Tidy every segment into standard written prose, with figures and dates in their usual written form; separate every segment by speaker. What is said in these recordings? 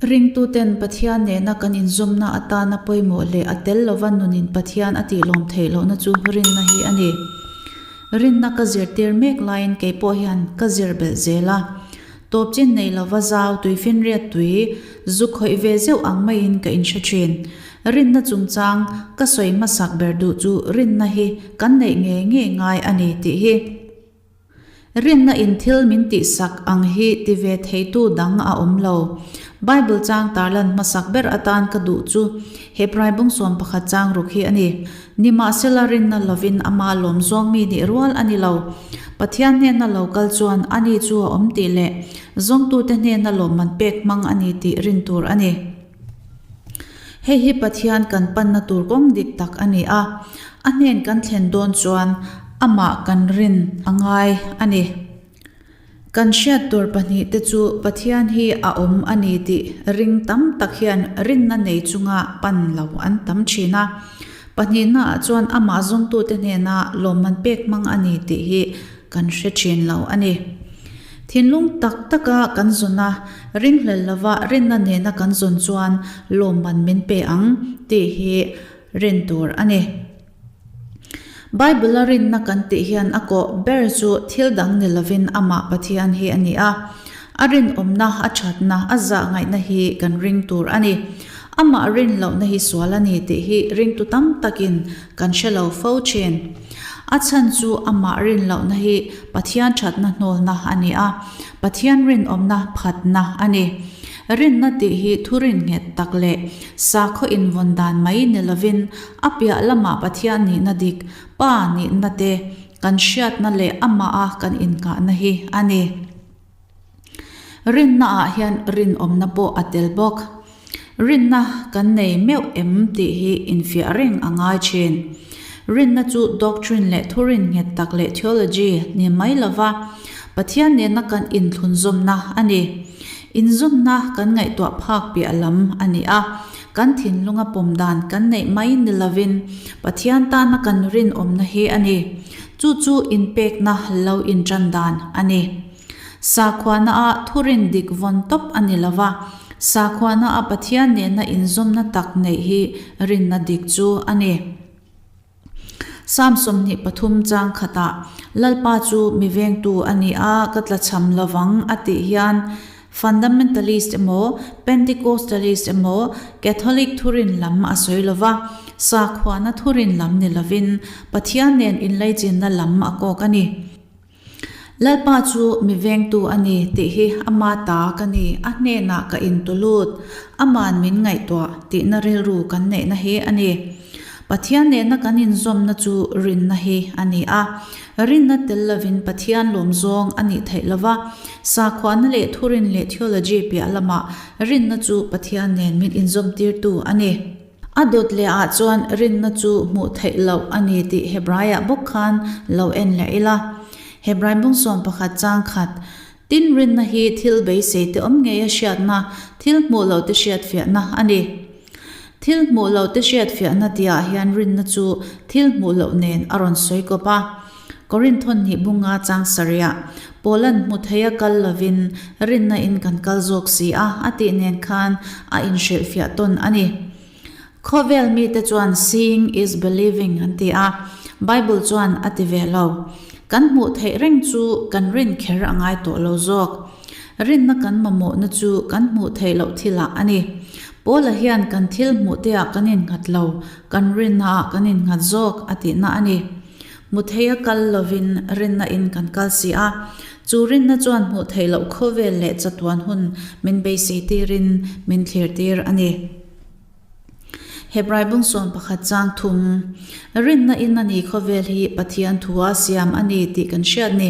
Speaker 1: Ringtuten Pathian nena kan inzawmna atana pawimawh leh a tel lova nunin Pathian a tihlawm theih lohna chu rinna hi a ni. Rinna ka zirtir mek laiin kei pawh hian ka zir belh zel a. Tawp chin nei lova zau tuifinriat tui zu khawih ve zeuh ang maiin ka inhre thin. Rinna chungchang ka sawi hmasak ber duh chu rinna hi kan neih ngei ngei ngai a ni tih hi. Rinna in thil min tihsak ang hi ti ve theitu dang a awm lo. Bible chang tarlan hmasak ber atan ka duh chu Hebrai bawngsawm pakhat chang ruk hi a ni. Nimahsela rinna lovin ama lawm zawng mi nih rual a ni lo. Pathian hnena lo kal chuan ani chu a awm tih leh zawngtute hnena lawmman pek hmang a ni tih rin tur a ni. Hei hi Pathian kan panna tur kawng dik tak a ni a, a hnen kan thlen dawn chuan amah kan rin a ngai a ni. Kan hriat tur pahnihte chu Pathian hi a awm a ni tih ring tam tak hian rinna nei chunga pan lo an tam thin a. Pahnihnaah chuan amah zawngtute hnena lawmman pek hmang a ni tih hi kan hre thin lo a ni. Thinlung tak taka kan zawn a, ringhlel lova rinna nena kan zawn chuan lawmman min pe ang tih hi rin tur a ni. Bible-a rinna kan tih hian a kawh ber chu thil dang ni lovin amah Pathian hi a ni a. A rinawmna, a thatna, a zahngaihna hi kan ring tur a ni. Amah rin lohna hi sual a ni tih hi ringtu tam takin kan hre lo fo thin. A chhan chu amah rin lohna hi Pathian thatna hnawlna a ni a, Pathian rinawmna phatna a ni. Rinna tih hi thurin nghet tak leh sakhaw invawn dan mai ni lovin a piah lamah Pathian nihna dik, Pa nihna te kan hriatna leh amaha kan innghahna hi a ni. Rinnaah hian rinawmna pawh a tel bawk. Rinna kan nei meuh em tih hi infiah reng a ngai thin. Rinna chu doctrine leh thurin nghet tak leh theology ni mai lova Pathian nena kan inthlunzawmna a ni. Inzawmna kan ngaihtuah phak piah lam a ni a, kan thinlunga pawm dan kan neih mai ni lovin Pathian tana kan rinawmna hi a ni. Chu chu inpekna lo intan dan a ni. Sakhuana a thurin dik vawn tawp a ni lo va, sakhuana a Pathian nena inzawmna tak neih hi rinna dik chu a ni. Psalm 23 chang khatah, Lalpa chu mi vengtu a ni a, ka tlachham lovang a tih hian Fundamentalist emaw, Pentecostalist emaw, Catholic thurin lam a sawi lo va, sakhuana thurin lam ni lovin Pathian nen inlaichinna lam a kawk a ni. Lalpa chu mi vengtu a ni tih hi ama ta ka ni, a hnenah ka intulut, aman min ngaihtuah tihna rilru kan neihna hi a ni. Pathian nena kan inzawmna chu rinna hi a ni a. Rinna tel lovin Pathian lawmzawng a nih theih lova, sakhuana leh thurin leh theology piah lamah rinna chu Pathian nen min inzawmtirtu a ni. A dawt leh ah chuan rinna chu hmuh theih loh a ni tih Hebraiah bawk khan lo en leh ila. Hebrai bawngsawm pakhat chang khat, Tin rinna hi thil beisei te awm ngei a hriatna, thil hmuh loh te hriatfiahna a ni. Thil hmuh loh te hriatfiahna tihah hian rinna chu thil hmuh loh nen a rawn sawi kawp a. Korinthon hnih bunga chang sarihah, Paula'n hmu theia kal lovin rinna in kan kal zawk si a, a tih nen khan a inhrilhfiah tawn a ni. Khawvel mite chuan seeing is believing an ti a, Bible chuan a ti ve lo. Kan hmuh theih reng chu kan rin kher a ngai tawh lo zawk. Rinna kan mamawhna chu kan hmuh theih loh thilah a ni. Paula hian kan thil hmuh teah kan innghat lo, kan rinnaah kan innghat zawk a tihna a ni. Hmu theia kal lovin rinna in kan kal si a, chu rinna chuan hmuh theih loh khawvel leh chatuan hun min beisei tirin min thlir tir a ni. Hebrai bawngsawm pakhat chang thum, Rinna in a ni khawvel hi Pathian thua siam a ni tih kan hriat ni.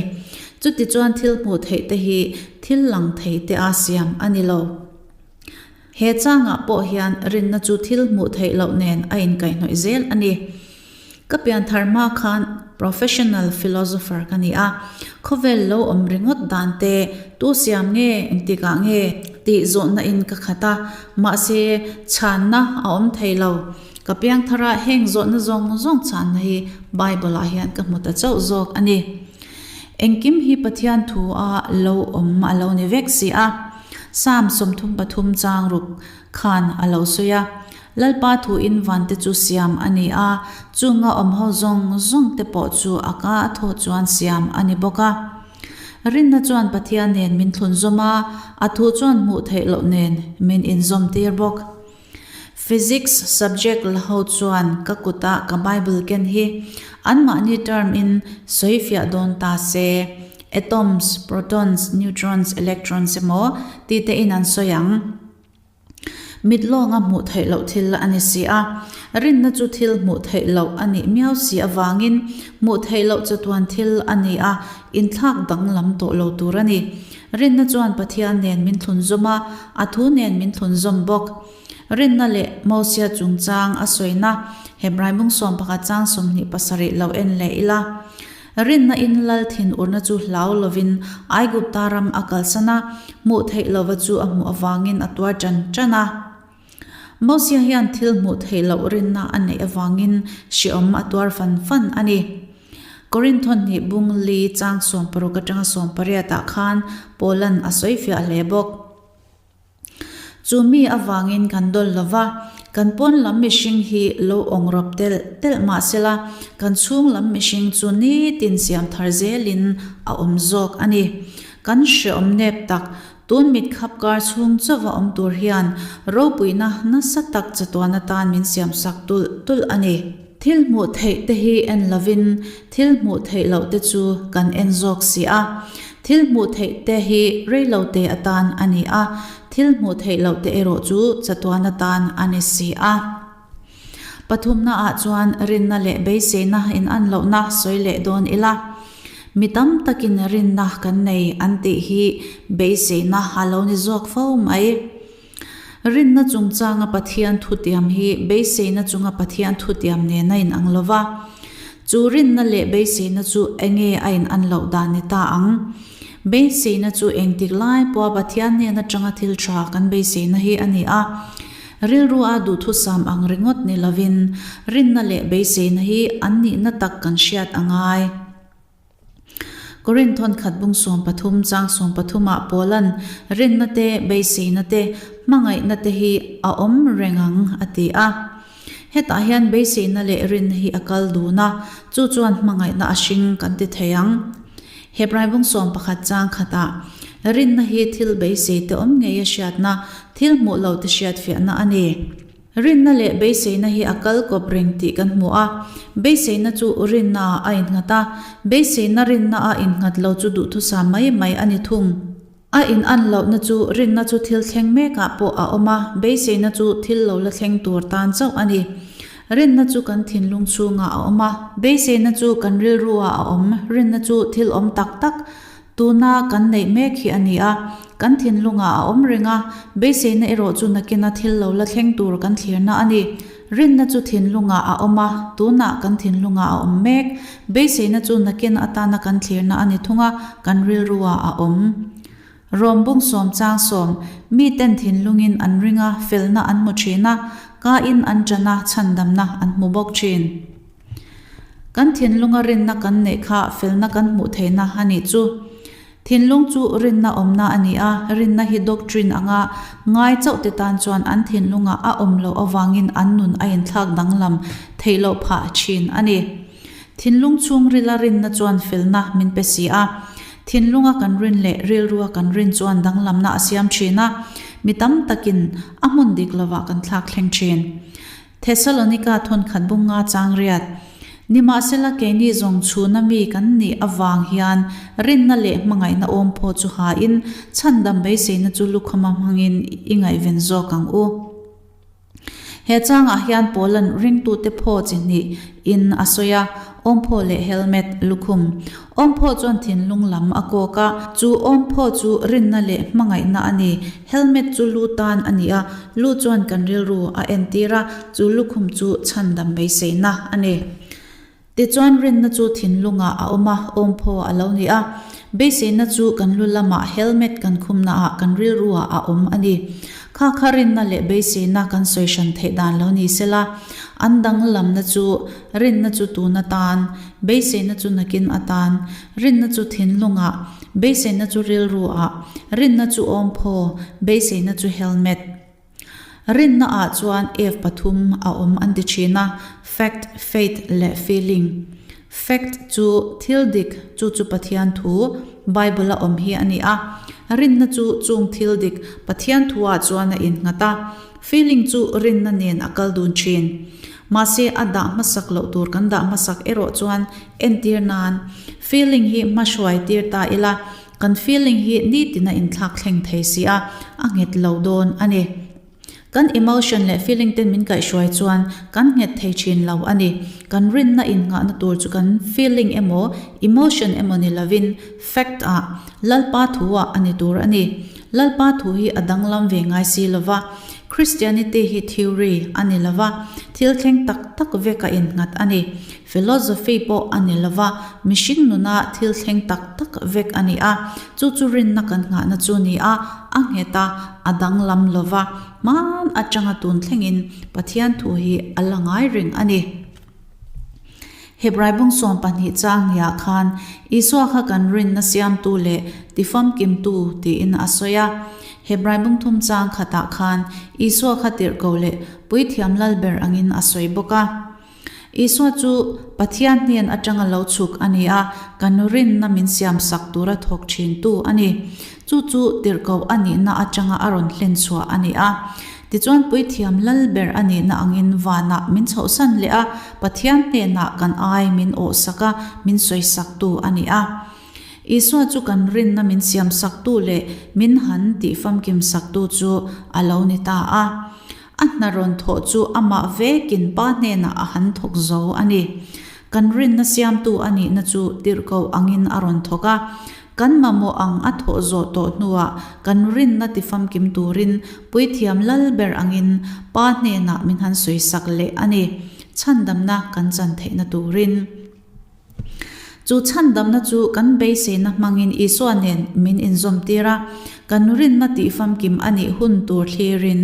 Speaker 1: Chutichuan thil hmuh theih te hi thil lang thei te a siam a ni lo. He changah pawh hian rinna chu thil hmuh theih loh nen a inkaihhnawih zel a ni. Ka pianthar hma khan professional philosopher ka ni a, khawvel lo awm ringawt dan te, tu siam nge, engtikah nge tih zawhna in ka khat a, mahse chhanna a awm thei lo. Ka piangthara heng zawhna zawng zawng chhanna hi Bible ah hian ka hmu ta chauh zawk a ni. Engkim hi Pathian thu a lo awm a lo ni vek si a. Psalm 33 chang ruk khan a lo sawi a, Lalpa thuin vante chu siam a ni a, chunga awmho zawng zawng te pawh chu a ka a thawh chuan siam a ni bawk a. Rinna chuan Pathian nen min thlunzawm a, a thu chuan hmuh theih loh nen min inzawm tir bawk. Physics subject la ho chuan ka kuta ka Bible ken hi anmahni term in sawi fiah dawn ta se, atoms, protons, neutrons, electrons emaw tih te in an sawi ang. Mit lawnga hmuh theih loh thil a ni si a, rinna chu thil hmuh theih loh a nih miau si avangin hmuh theih loh chatuan thil a ni a, inthlak danglam tawh lo tur a ni. Rinna chuan Pathian nen min thlunzawm a, a thu nen min thlunzawm bawk. Rinna leh Mosia chungchang a sawina Hebrai bung 11 chang 27 lo en leh ila. Rinna in lal thin urna chu hlau lovin Aigupta ram a kalsan a, hmuh theih lova chu a hmuh avangin a tuar tan tan a. Mosia hian thil hmuh theih loh rinna a neih avangin hreawm a tuar fan fan a ni. Korinthon hnih bung li chang 60 atanga 18 ah khan Paulan a sawi fiah hle bawk. Chu mi avangin kan dawl lo va, kan pawn lam mihring hi lo awng rawp telh telh mah sela, kan chhung lam mihring chu nitin siam thar zelin a awm zawk a ni. Kan hreawm nep tak, tun mit khap kar chhung chauva awm tur hian ropuina nasa tak chatuan atan min siam sak tulh tulh a ni. Thil hmuh theih te hi en lovin thil hmuh theih loh te chu kan en zawk si a. Thil hmuh theih te hi reilo te atan a ni a, thil hmuh theih loh te erawh chu chatuan atan a ni si a. Pathumna ah chuan rinna leh beiseina in an lohna sawi leh dawn ila. Mi tam takin rinna kan nei an tih hi beiseina a lo ni zawk fo mai. Rinna chungchanga Pathian thutiam hi beiseina chunga Pathian thutiam nen a inang lo va. Chu rinna leh beiseina chu enge a inan loh dan ni ta ang? Beiseina chu engtik lai pawha Pathian hnen atanga thil tha kan beiseina hi a ni a. Rilrua duhthusam ang ringawt ni lovin rinna leh beiseina hi an nihna tak kan hriat a ngai. Korinth thawnkhat bung 13 chang 13 ah Paulan rinna te, beiseina te, hmangaihna te hi a awm reng ang a ti a. Hetah hian beiseina leh rinna hi a kal dun a, chu chuan hmangaihna a hring kan ti thei ang. Hebrai bung 11 chang khatah rinna hi thil beisei te awm ngei a hriatna, thil hmuh lo te hriatfiahna a ni. Rinna leh beiseina hi a kal kawp reng tih kan hmu a. Beiseina chu rinna ah a innghat a, beiseina rinna a innghat lo chu duhthusam mai mai a ni thung. A inan lohna chu rinna chu thil thleng mekah pawh a awm a, beiseina chu thil lo la thleng tur tan chauh a ni. Rinna chu kan thinlung chhungah a awm a, beiseina chu kan rilru ah a awm. Rinna chu thil awm tak tak Tuna kan neih mek hi a ni a, kan thinlungah a awm reng a, beiseina erawh chu nakina thil lo la thleng tur kan thlirna a ni. Rinna chu thinlungah a awm a, tunah kan thinlungah a awm mek. Beiseina chu nakin atana kan thlirna a ni thung a, kan rilruah a awm. Rawm bung sawm chang sawm, miten thinlungin an ring a, felna an hmu thin a, kain an ṭan a, chhandamna an hmu bawk thin. Kan thinlunga rinna kan neih kha felna kan hmuh theihna a nih chu. Thinlung chu rinna awmna a ni a, rinna hi doctrine anga ngai chauh te tan chuan an thinlungah a awm loh avangin an nun a inthlak danglam theih loh phah thin a ni. Thinlung chhungrila rinna chuan felna min pe si a, thinlunga kan rin leh rilrua kan rin chuan danglamna a siam thin a, mi tam takin a hmun dik lovah kan thlak thleng thin. Thesalonika thawnkhat bunga chang riat. Nimahsela keini zawng chhuna mi kan nih avang hian rinna leh hmangaihna awm pawh chu hain chhandam beiseina chu lukhama hmangin i ngaihven zawk ang u. He changah hian Paulan ringtute phaw chi hnih in a sawi a, awmphaw leh helmet, lukhum. Awmphaw chuan thinlung lam a kawk a, chu awmphaw chu rinna leh hmangaihna a ni. Helmet chu lu tan a ni a, lu chuan kan rilru a entir a, chu lukhum chu chhandam beiseina a ni. Tichuan rinna chu thinlungah a awm a, awmphaw a lo ni a. Beiseina chu kan lu lamah helmet kan khumnaah kan rilruah a awm a ni. Kha kha rinna leh beiseina kan sawi hran theih dan lo ni sela, an danglamna chu rinna chu tun atan, beiseina chu nakin atan, rinna chu thinlungah, beiseina chu rilru ah, rinna chu awmphaw, beiseina chu helmet. Rinna ah chuan F pathum a awm an ti thin a, fact, faith leh feeling. Fact chu thil dik, chu chu Pathian thu, Bible a awm hi a ni a. Rinna chu chung thil dik, Pathian thu ah chuan a innghat a. Feeling chu rinna nen a kal dun thin. Mahse a dah hmasak loh tur kan dah hmasak erawh chuan entir nan feeling hi hmahruai tir ta ila, Kan feeling hi nitin a inthlak thleng thei si a, a nghet lo dawn a ni. Kan emotion leh feeling ten min kaihhruai chuan kan nghet thei thin lo a ni. Kan rinna innghahna tur chu kan feeling emaw emotion emaw ni lovin fact ah, Lalpa thu ah a ni tur a ni. Lalpa thu hi a danglam ve ngai si lova, Christianity hi theory a ni lova, thil thleng tak tak vek a innghat a ni. Philosophy pawh a ni lova, mihring nuna thil thleng tak tak vek a ni a, chu chu rinna kan nghahna chu ni a, a nghet a, a danglam lova, hman atanga tun thlengin Pathian thu hi a la ngai reng a ni. Hebrai bawngsawm pahnih chang niah khan Isua kha kan rinna siamtu leh tifamkimtu tiin a sawi a. Hebrai bawngthum chang khatah khan Isua kha tirhkoh leh puithiam lalber angin a sawi bawk a. Isua chu Pathian hnen atanga lo chhuk a ni a, kan rinna min siamsak tura thawk thintu a ni. Chu chu tirhkoh a nihna atanga a rawn hlen chhuah a ni a. Tichuan Puithiam lal ber a nihna angin vanah min chhohsan leh a, Pathian hnenah kan ai min awhsak a, min sawisaktu a ni a. Isua chu kan rinna min siamsaktu leh min han tihfamkimsaktu chu a lo ni ta a. A hna rawn thawh chu amah vekin Pa hnenah a han thawk zo a ni. Kan rinna siamtu a nihna chu tirhkoh angin a rawn thawk a. Kan mamawh ang a thawh zawh tawh hnuah kan rinna tifamkim turin Puithiam lal ber angin Pa hnenah min han sawisak leh a ni, chhandamna kan chan theihna turin. Chu chhandamna chu kan beiseina hmangin Isua nen min inzawmtir a, kan rinna tihfamkim a nih hun tur thlirin.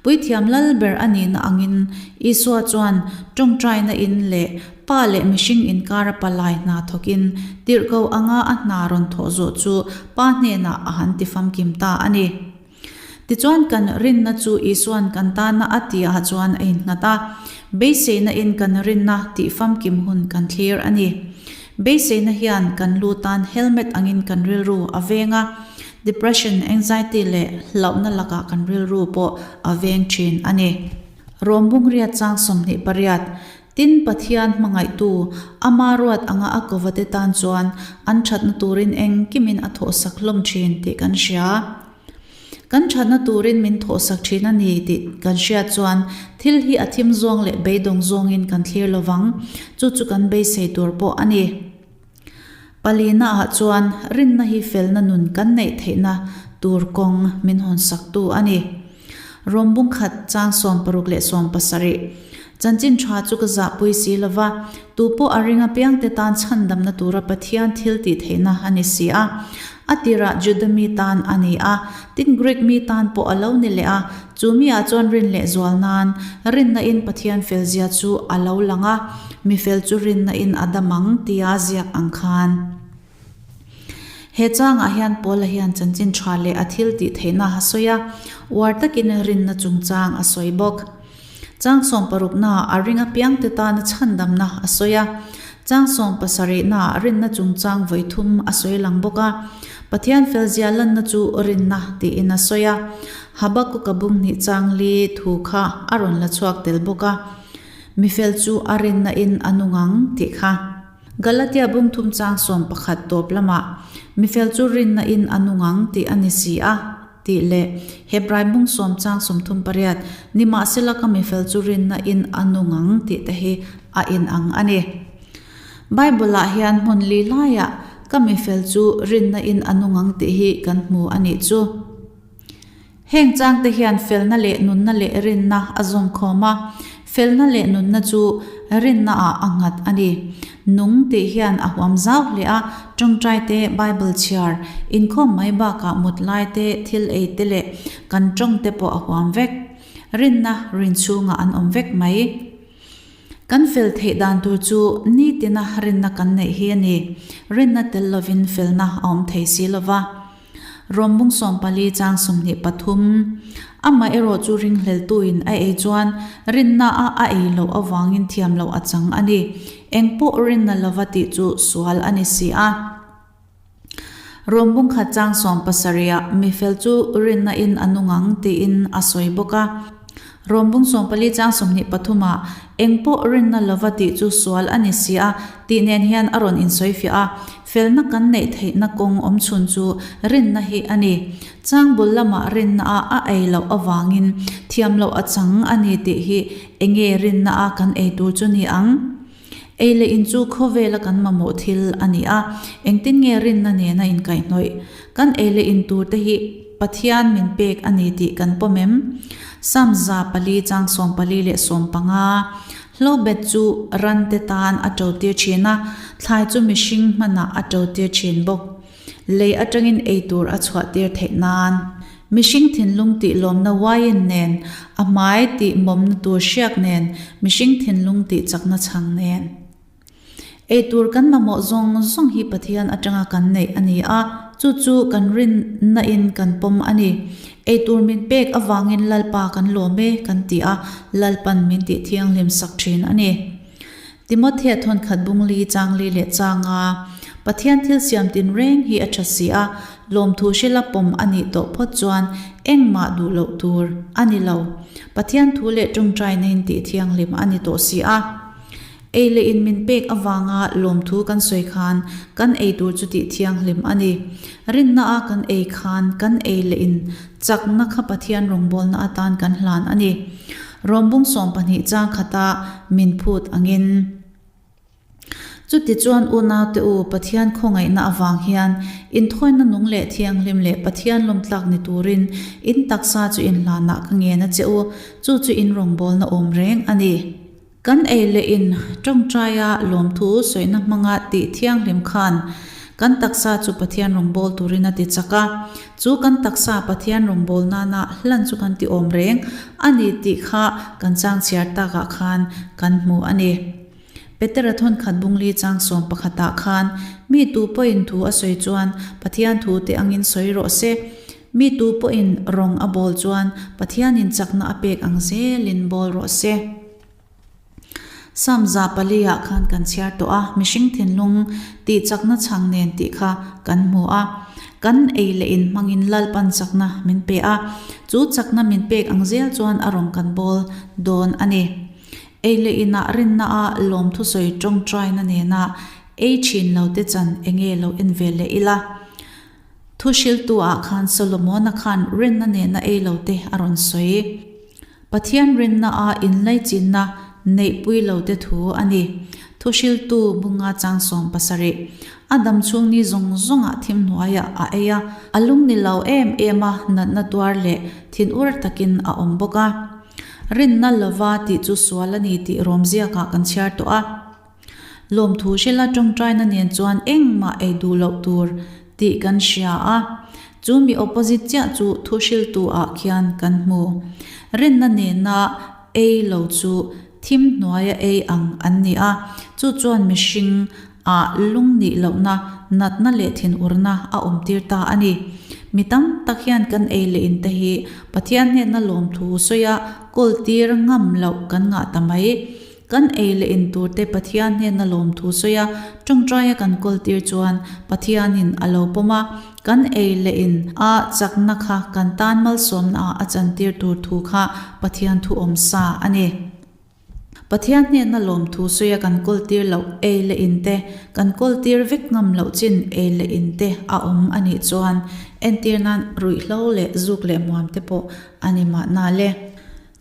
Speaker 1: Puithiam lal ber a nihna angin Isua chuan tawngtaina in leh Pa leh mihring inkara palai hna thawkin tirhkoh anga a hna rawn thawh zawh chu Pa hnenah a han tifamkim ta a ni. Tichuan kan rinna chu Isua'n kan tana a tihah chuan a innghat a, beiseina in kan rinna tih famkim hun kan thlir a ni. Beiseina hian kan lu tan helmet angin kan rilru a veng a, depression, anxiety leh hlauhna lakah kan rilru pawh a veng thin a ni. Rom Bungriat chang 28, Tin, Pathian hmangaihtu, ama ruat anga a kovate tan chuan an thatna turin engkimin a thawhsak hlawm thin tih kan hria. Kan thatna turin min thawhsak thin a ni tih kan hriat chuan thil hi a thim zawng leh beidawng zawngin kan thlir lovang, chu chu kan beisei tur pawh a ni. Palina ah chuan rinna hi felna nun kan neih theihna tur kawng min hawnsaktu a ni. Rom bungkhat chang 60 leh 70. Chanchin tha chu ka zahpui si lova, tu pawh a ring apiangte tan chhandamna tura Pathian thil tih theihna a ni si a. A tirah Juda mi tan a ni a, tin Greek mi tan pawh a lo ni leh a, chu mi ah chuan rin leh zual nan rinna in Pathian felzia chu a lo lang a, mi fel chu rinna in a dam ang tia ziak ang khan. He changah hian Paula hian chanchin tha leh a thil tih theihna a sawi a, uar takin rinna chungchang a sawi bawk. Chang sawmparuknaah a ring apiangte tana chhandamna a sawi a, chang sawmpasarihnaah rinna chungchang vawi thum a sawi lang bawk a. Pathian felzia lanna chu rinna tiin a sawi a. Habakuka bung hnih chang li thu kha a rawn la chhuak tel bawk a, Mi fel chu a rinna in a nung ang tih kha. Galatia bung thum chang 11 tawp lamah, Mi fel chu rinna in a nung ang tih a ni si a. Tih leh Hebrai bung sawm chang 38, Nimahsela ka mifel chu rinna in a nung ang tih te hi a inang a ni. Bible-ah hian hmun li laiah ka mifel chu rinna in a nung ang tih hi kan hmu a nih chu. Heng changte hian felna leh nunna leh rinna a zawm khawm a. Felna leh nunna chu rinnaah a nghat a ni. Nung tih hian a huam zau hle a, tawngtai te, Bible chhiar, inkhawm mai bakah mut lai te, thil ei te leh kan tawng te pawh a huam vek. Rinna rin chhungah an awm vek mai. Kan fel theih dan tur chu nitina rinna kan neih hi a ni. Rinna tel lovin felna a awm thei si lova. Rom bung 14 chang 23, Amah erawh chu ringhleltuin a ei chuan rinna a a ei loh avangin thiam loh a chang a ni. Eng pawh rinna lova tih chu sual a ni si a. Rom bung khat chang 70 ah mifel chu rinna in a nung ang tiin a sawi bawk a. Rom bung 14 chang 23 ah eng pawh rinna lova tih chu sual a ni si a tih nen hian a rawn insawifiah a. Felna kan neih theihna kawng awm chhun chu rinna hi a ni. Chang bul lamah rinna a a ei loh avangin thiam loh a chang a ni tih hi enge rinna a kan ei tur chu ni ang? Ei leh in chu khawvela kan mamawh thil a ni a, engtin nge rinna nena inkaihhnawih? Kan ei leh in tur te hi Pathian min pek a ni tih kan pawm em? Psalm 400 chang 14 leh 15. Hlobet chu ran te tan a to tir thin a, thlai chu mihring hmanah a to tir thin bawk. Lei atangin ei tur a chhuah tir theih nan. Mihring thinlung tih lawmna uaiin nen, a hmai tih mawmna tur hriak nen, mihring thinlung tih chakna chhang nen. Ei tur kan mamawh zawng zawng hi Pathian atanga kan neih a ni a, chu chu kan rinna in kan pawm a ni. Ei tur min pek avangin Lalpa kan lawm e kan ti a, Lalpan min tih thianghlim sak thin a ni. Timothea thawnkhat bungli changli leh changa Pathian thil siam tinreng hi a tha si a, lawmthu hrila pawm a nih tawh phawt chuan engmah duh loh tur a ni lo. Pathian thu leh tawngtaina in tih thianghlim a ni tawh si a. Ei leh in min pek avanga lawmthu kan sawi khan kan ei tur chu tih thianghlim a ni. Rinna a kan ei khan kan ei leh in chakna kha Pathian rawngbawlna atan kan hlan a ni. Rawmbung 12 chang khata min phut angin. Chutichuan unaute u, Pathian khawngaihna avang hian inthawina nung leh thianghlim leh Pathian lawmtlak ni turin in taksa chu inhlanah ka ngen a che u, chu chu in rawngbawlna awm reng a ni. Kan ei leh in tawngtaia lawmthu sawina hmanga tih thianghlim khan kan taksa chu Pathian rawngbâwl turin a ti chak a. Chu kan taksa Pathian rawngbâwl nana hlan chu kan ti awm reng a ni tih kha kan chang chhiar takah khan kan hmu a ni. Petera thawnkhat bungli chang 11 ah khan mi tu pawhin thu a sawi chuan Pathian thu te angin sawi rawh se. Mi tu pawhin rawng a bawl chuan Pathianin chakna a pek ang zelin bawl rawh se. Psalm 400 ah khan kan chhiar tawh a, mihring thinlung tih chakna chhang nen tih kha kan hmu a. Kan ei leh in hmangin Lalpan chakna min pe a, chu chakna min pek ang zel chuan a rawng kan bawl dawn a ni. Ei leh inah rinna a lawmthusawi tawngtaina nena ei thin lo te chan enge lo en ve leh ila. Thu hriltu ah khan Solomona khan rinna nena ei lo te a rawn sawi. Pathian rinna a inlaichinna neihpui lo te thu a ni. Thu hriltu bunga chang 70. A dam chhung ni zawng zawngah thim hnuaiah a ei a, a lung ni lo em em a natna tuar leh thinur takin a awm bawk a. Rinna lova tih chu sual a ni tih rawmziakah kan chhiar tawh a. Lawmthu hrela tawngtaina nen chuan engmah ei duh loh tur tih kan hria a, chu mi opposite chiah chu thu hriltu ah khian kan hmu. Rinna nena ei lo chu thim hnuaia ei ang an ni a, chu chuan mihring ah lung nih lohna, natna leh thinurna a awm tir ta a ni. Mi tam tak hian kan ei leh in te hi Pathian hnena lawmthu sawia kawl tir ngam loh kan ngah ta mai. Kan ei leh in tur te Pathian hnena lawmthu sawi a, tawngtaia kan kawl tir chuan Pathianin a lo pawm a, kan ei leh in a chakna kha kan tan malsawmna ah a chantir tur thu kha Pathian thu awm sa a ni. Pathian hnena lawmthu sawi a kan kawl tir loh ei leh in te, kan kawl tir vek ngam loh chin ei leh in te a awm a nih chuan entir nan ruihhlo leh zuk leh hmuam te pawh a ni mahna le.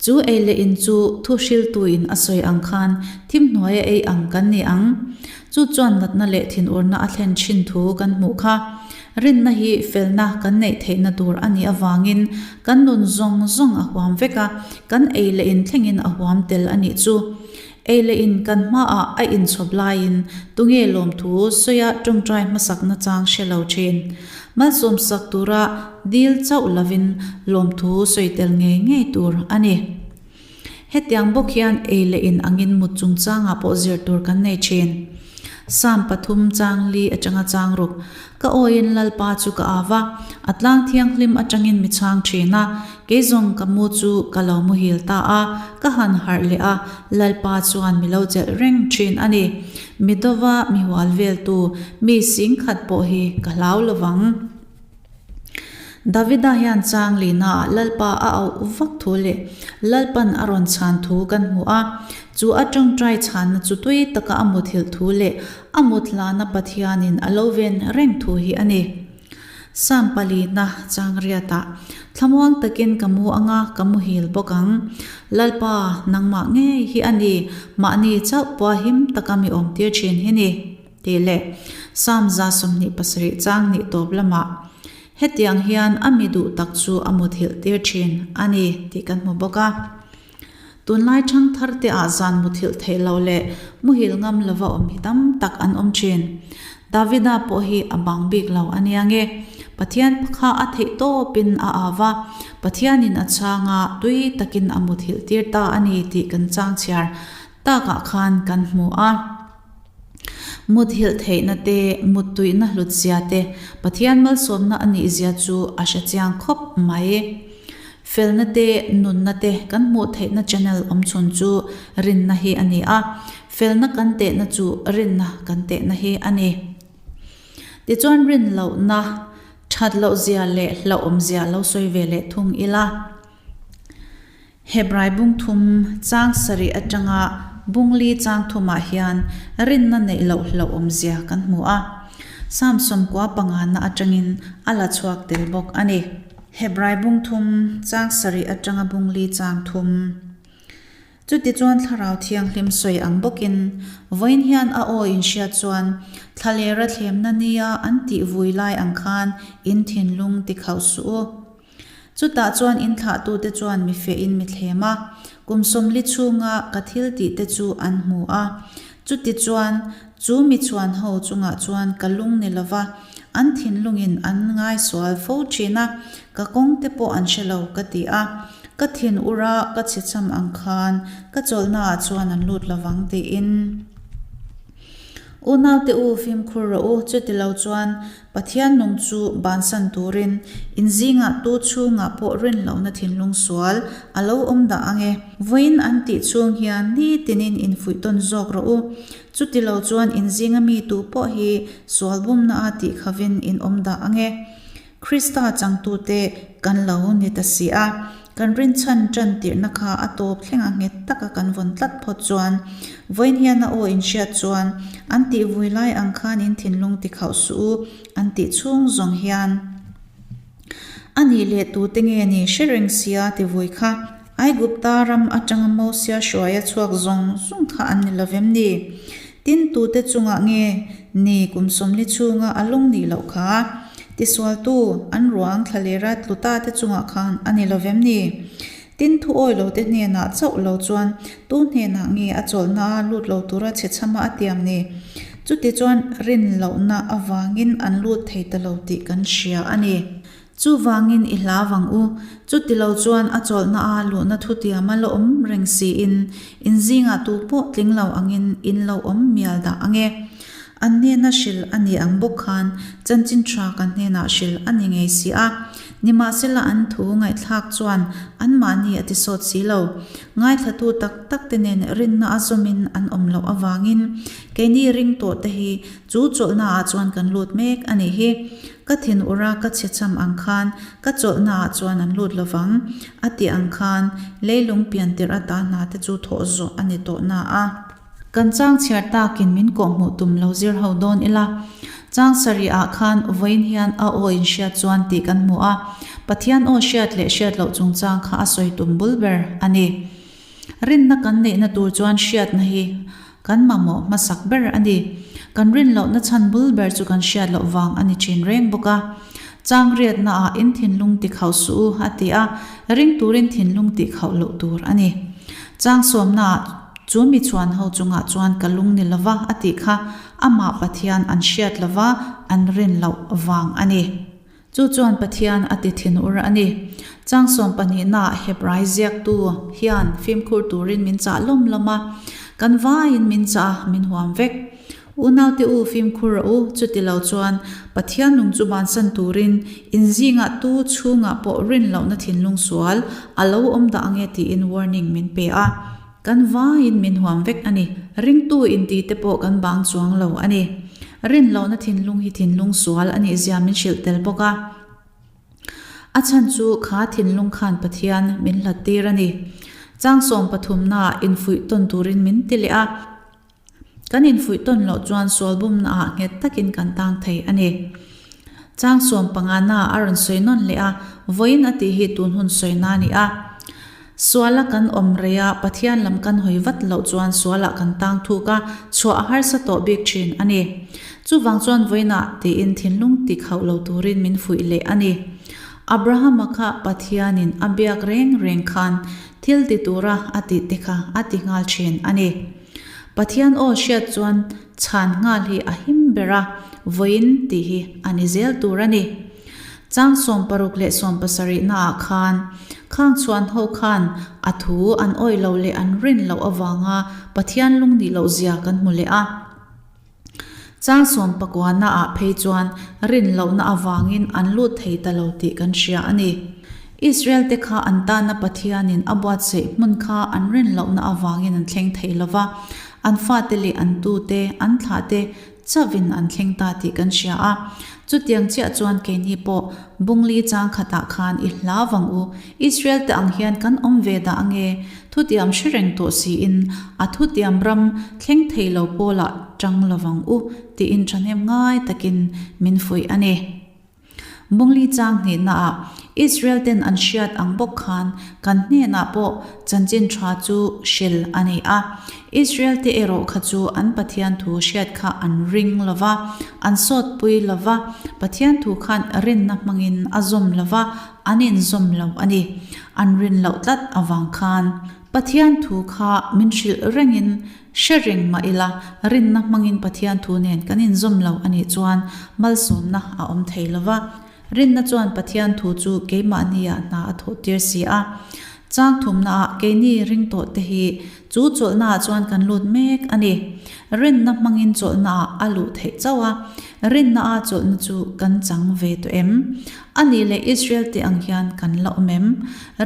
Speaker 1: Chu ei leh in chu thu hriltuin a sawi ang khan thim hnuaia ei ang kan ni ang. Chu chuan natna leh thinurna a thlen thin thu kan hmuh kha. Rinna hi felna kan neih theihna tur a nih avangin kan nun zawng zawng a huam vek a, kan ei leh in thlengin a huam tel a nih chu. Ei leh in kan hmaah a inchhawp laiin tunge lawmthu sawia tawngtai hmasak nachang hre lo thin. Malsawmsak tura dil chauh lovin lawmthu sawi tel ngei ngei tur a ni. Hetiang bawk hian ei leh in angin mut chungchangah pawh zir tur kan nei thin. Psalm pathum chang li atanga chang ruk, Ka awiin Lalpa chu ka av a, a tlang thianghlim atangin mi chhang thin a, kei zawng ka mu chu ka lo muhil ta a, ka han harh leh a, Lalpa chuan mi lo chelh reng thin a ni. Mi dova mi hual veltu mi singkhat pawh hi ka hlau lovang. Davida hian chang lihnaah Lalpa a auh vak thu leh Lalpan a rawn chhan thu kan hmu a. Chu a tawngtai chhanna chu tui taka a muthilh thu leh a mut hlana Pathianin a lo ven reng thu hi a ni. Psalm palina chang riatah, Thlamuang takin ka mu anga ka muhil bawk ang. Lalpa, nangmah ngei hi a ni, mahni chauh pawha him taka mi awmtir thin hi ni. Tih leh Psalm 27 chang nih tawp lamah hetiang hian a mi duh tak chu a muthilh tir thin a ni tih kan hmu bawk a. Tunlai thangthar te ah zan muthilh theih loh leh muhil ngam lova awm hi tam tak an awm thin. Davida pawh hi a bang bik lo a nia nge. Pathian kha a theih tawpin a au a, Pathianin a chhang a, tui takin a muthilh tir ta a ni tih kan chang chhiar takah khan kan hmu a. Muthilh theihna te, muttuihna hlutzia te, Pathian malsawmna a nihzia chu a hre chiang khawp mai. Felna te, nunna te kan hmuh theihna channel awmchhun chu rinna hi a ni a, felna kan tehna chu rinna kan tehna hi a ni. Tichuan rin lohna, that lohzia leh hlauhawmzia lo sawi ve leh thung ila. Hebrai bung thum chang sarih atanga bung li chang thumah hian rinna neih loh hlauhawmzia kan hmu a. Psalm sawmkua pangana atangin a la chhuak tel bawk a ni. Hebrai bung thum chang sarih atanga bung li chang thum. Chutichuan Thlarau Thianghlim sawi ang bawkin vawiin hian a aw inhriat chuan thlalera thlemna nia an tih vui lai ang khan in thinlung tikhauh suh u. Chutah chuan in thlahtute chuan mi fehin mi thlem a, kum 40 chhunga ka thil tihte chu an hmu a. Chutichuan, chu mi chhuan ho chungah chuan ka lung ni lova, an thinlungin an ngaisual fo thin a, ka kawngte pawh an hre lo ka ti a. Ka thin ura ka chhecham ang khan ka chawlhnaah chuan an lut lovang tiin. Unaute u, fimkhur rawh u, chutilo chuan Pathian nung chu bansan turin in zingah tu chhungah pawh rin lohna thinlung sual a lo awm dah ang e. Vawiin an tih chhung hian ni tinin infuih tawn zawk rawh u. Chutilo chuan in zinga mi tu pawh hi sual bumna a tih khavin in awm dah ang e. Krista changtute kan lo ni ta si a. Kan rinchhan tan tirhna kha a tawp thlenga nghet taka kan vawn tlat phawt chuan vawiin hian a aw inhriat chuan an tih vui lai ang khan in thinlung ti khauh suh u an tih chhung zawng hian a nih leh tute nge ni hre reng sia ti vui kha Aigupta ram atanga Mosia hruaia chhuak zawng zawng kha an ni lovem ni? Tin tute chungah nge ni kum 40 chhunga a lung nih loh kha? Tisualtu, an ruang thlalera tlu ta te chungah khan a ni lovem ni? Tin thu awi lo te hnenah chauh lo chuan tu hnenah nge a chawlhna a lut lo tura chhe chhama a tiam ni? Chuti chuan rin lohna avangin an lut thei ta lo tih kan hria a ni. Chuvangin i hla vang u, chuti lo chuan a chawlhna a luhna thutiam a la awm reng siin in zingah tu pawh tling lo angin in lo awm mial dah ang e. An hnena hrilh a ni ang bawk khan chanchin tha kan hnenah hrilh a ni ngei si a. Nimahsela an thu ngaihthlak chuan anmahni a tisawt si lo. Ngaithlatu tak tak te nen rinna a zawmin an awm loh avangin keini ring tawh te hi chu chawlhna ah chuan kan lut mek a nih hi. Ka thin ura ka chhecham ang khan ka chawlhna ah chuan an lut lovang a tih ang khan leilung pian tirh ata hna te chu thawh zawh a ni tawh na a. Kan chang chhiar takin min kawhhmuh tum lo zir ho dawn ila. Chang sarih ah khan vawiin hian a aw in hriat chuan tih kan hmu a, Pathian aw hriat leh hriat loh chungchang kha a sawi tum bul ber a ni. Rinna kan neihna tur chuan hriatna hi kan mamawh hmasak ber a ni. Kan rin lohna chhan bul ber chu kan hriat loh vang a ni thin reng bawk a. Chang riatna ah in thinlung ti khauh suh u a ti a, ring turin thinlung tih khauh loh tur a ni. Chang sawmna ah. Chu mi chhuan ho chungah chuan ka lung ni lova a tih kha amah Pathian an hriat lova an rin loh vang a ni. Chu chuan Pathian a ti thinur a ni. Chang sawm pahnihnaah Hebrai ziaktu hian fimkhur turin min chah lawm lawm a, kan vaiin min chah a, min huam vek. Unaute u fimkhur rawh u, chuti lo chuan Pathian nung chu bansan turin in zingah tu chhungah pawh rin lohna thinlung sual a lo awm dah ange tiin warning min pe a. Kan vaiin min huam vek a ni. Ringtu inti te pawh kan bang chuang lo a ni. Rin lohna thinlung hi thinlung sual a nih zia min hrilh tel bawk a. A chhan chu kha thinlung khan Pathian min hlat tir a ni. Chang sawm pathumnaah infuih tawn turin min ti leh a. Kan infuih tawn loh chuan sual bumnaah nghet takin kan tang thei a ni. Chang sawm pangana a rawn sawi nawn leh a, vawiin a tih hi tun hun sawina a ni a. Suala kan awm rei a, Pathian lam kan hawi vat loh chuan sualah kan tang thuk a, chhuah a harsa tawh bik thin a ni. Chuvang chuan vawiinah tiin thinlung tik hauh lo turin min fuih leh a ni. Abrahama kha Pathianin a biak reng reng khan thil ti tura a tih te kha a ti nghal thin a ni. Pathian aw hriat chuan chhan nghal hi a him ber a, vawiin tih hi a ni zel tur a ni. Chang 60 leh 70 naah khan khang chhuan ho khan a thu an awih loh leh an rin loh avanga Pathian lung nih loh zia kan hmu leh a. Chang 19 naah phei chuan rin lohna avangin an lut thei ta lo tih kan hria a ni. Israel te kha an tana Pathianin a buatsaih hmun kha an rin lohna avangin an thleng thei lo va, an fate leh an tute, an thlahte chauhin an thleng ta tih kan hria a. Chutiang chiah chuan keini pawh Bungli chang khatah khan i hlau vang u, Israel te ang hian kan awm ve dah ange, thutiam hre reng tawh siin a thutiam ram thleng thei lo pawlah tang lo vang u tiin thahnem ngai takin min fuih a ni. Bungli chang hnihnaah Israel ten an hriat ang bawk khan kan hnenah pawh chanchin tha chu hril a ni a. Israel te erawh kha chu an Pathian thu hriat kha an ring lo va, an sawtpui lo va, Pathian thu khan rinna hmangin a zawm lo va, an inzawm lo a ni. An rin loh tlat avang khan Pathian thu kha min hrilh rengin Hre reng mah ila, rinna hmangin Pathian thu nen kan inzawm lo a nih chuan malsawmna a awm thei lo va. Rinna chuan Pathian thu chu keimahniah hna a thawhtir si a. Chang thumnaah keini ring tawh te hi chu chawlhnaah chuan kan lut mek a ni. Rinna hmangin chawlhnaah a luh theih chauh a. Rinna-a chawlhna chu kan chang ve tawh em? A nih leh Israel te ang hian kan la awm em?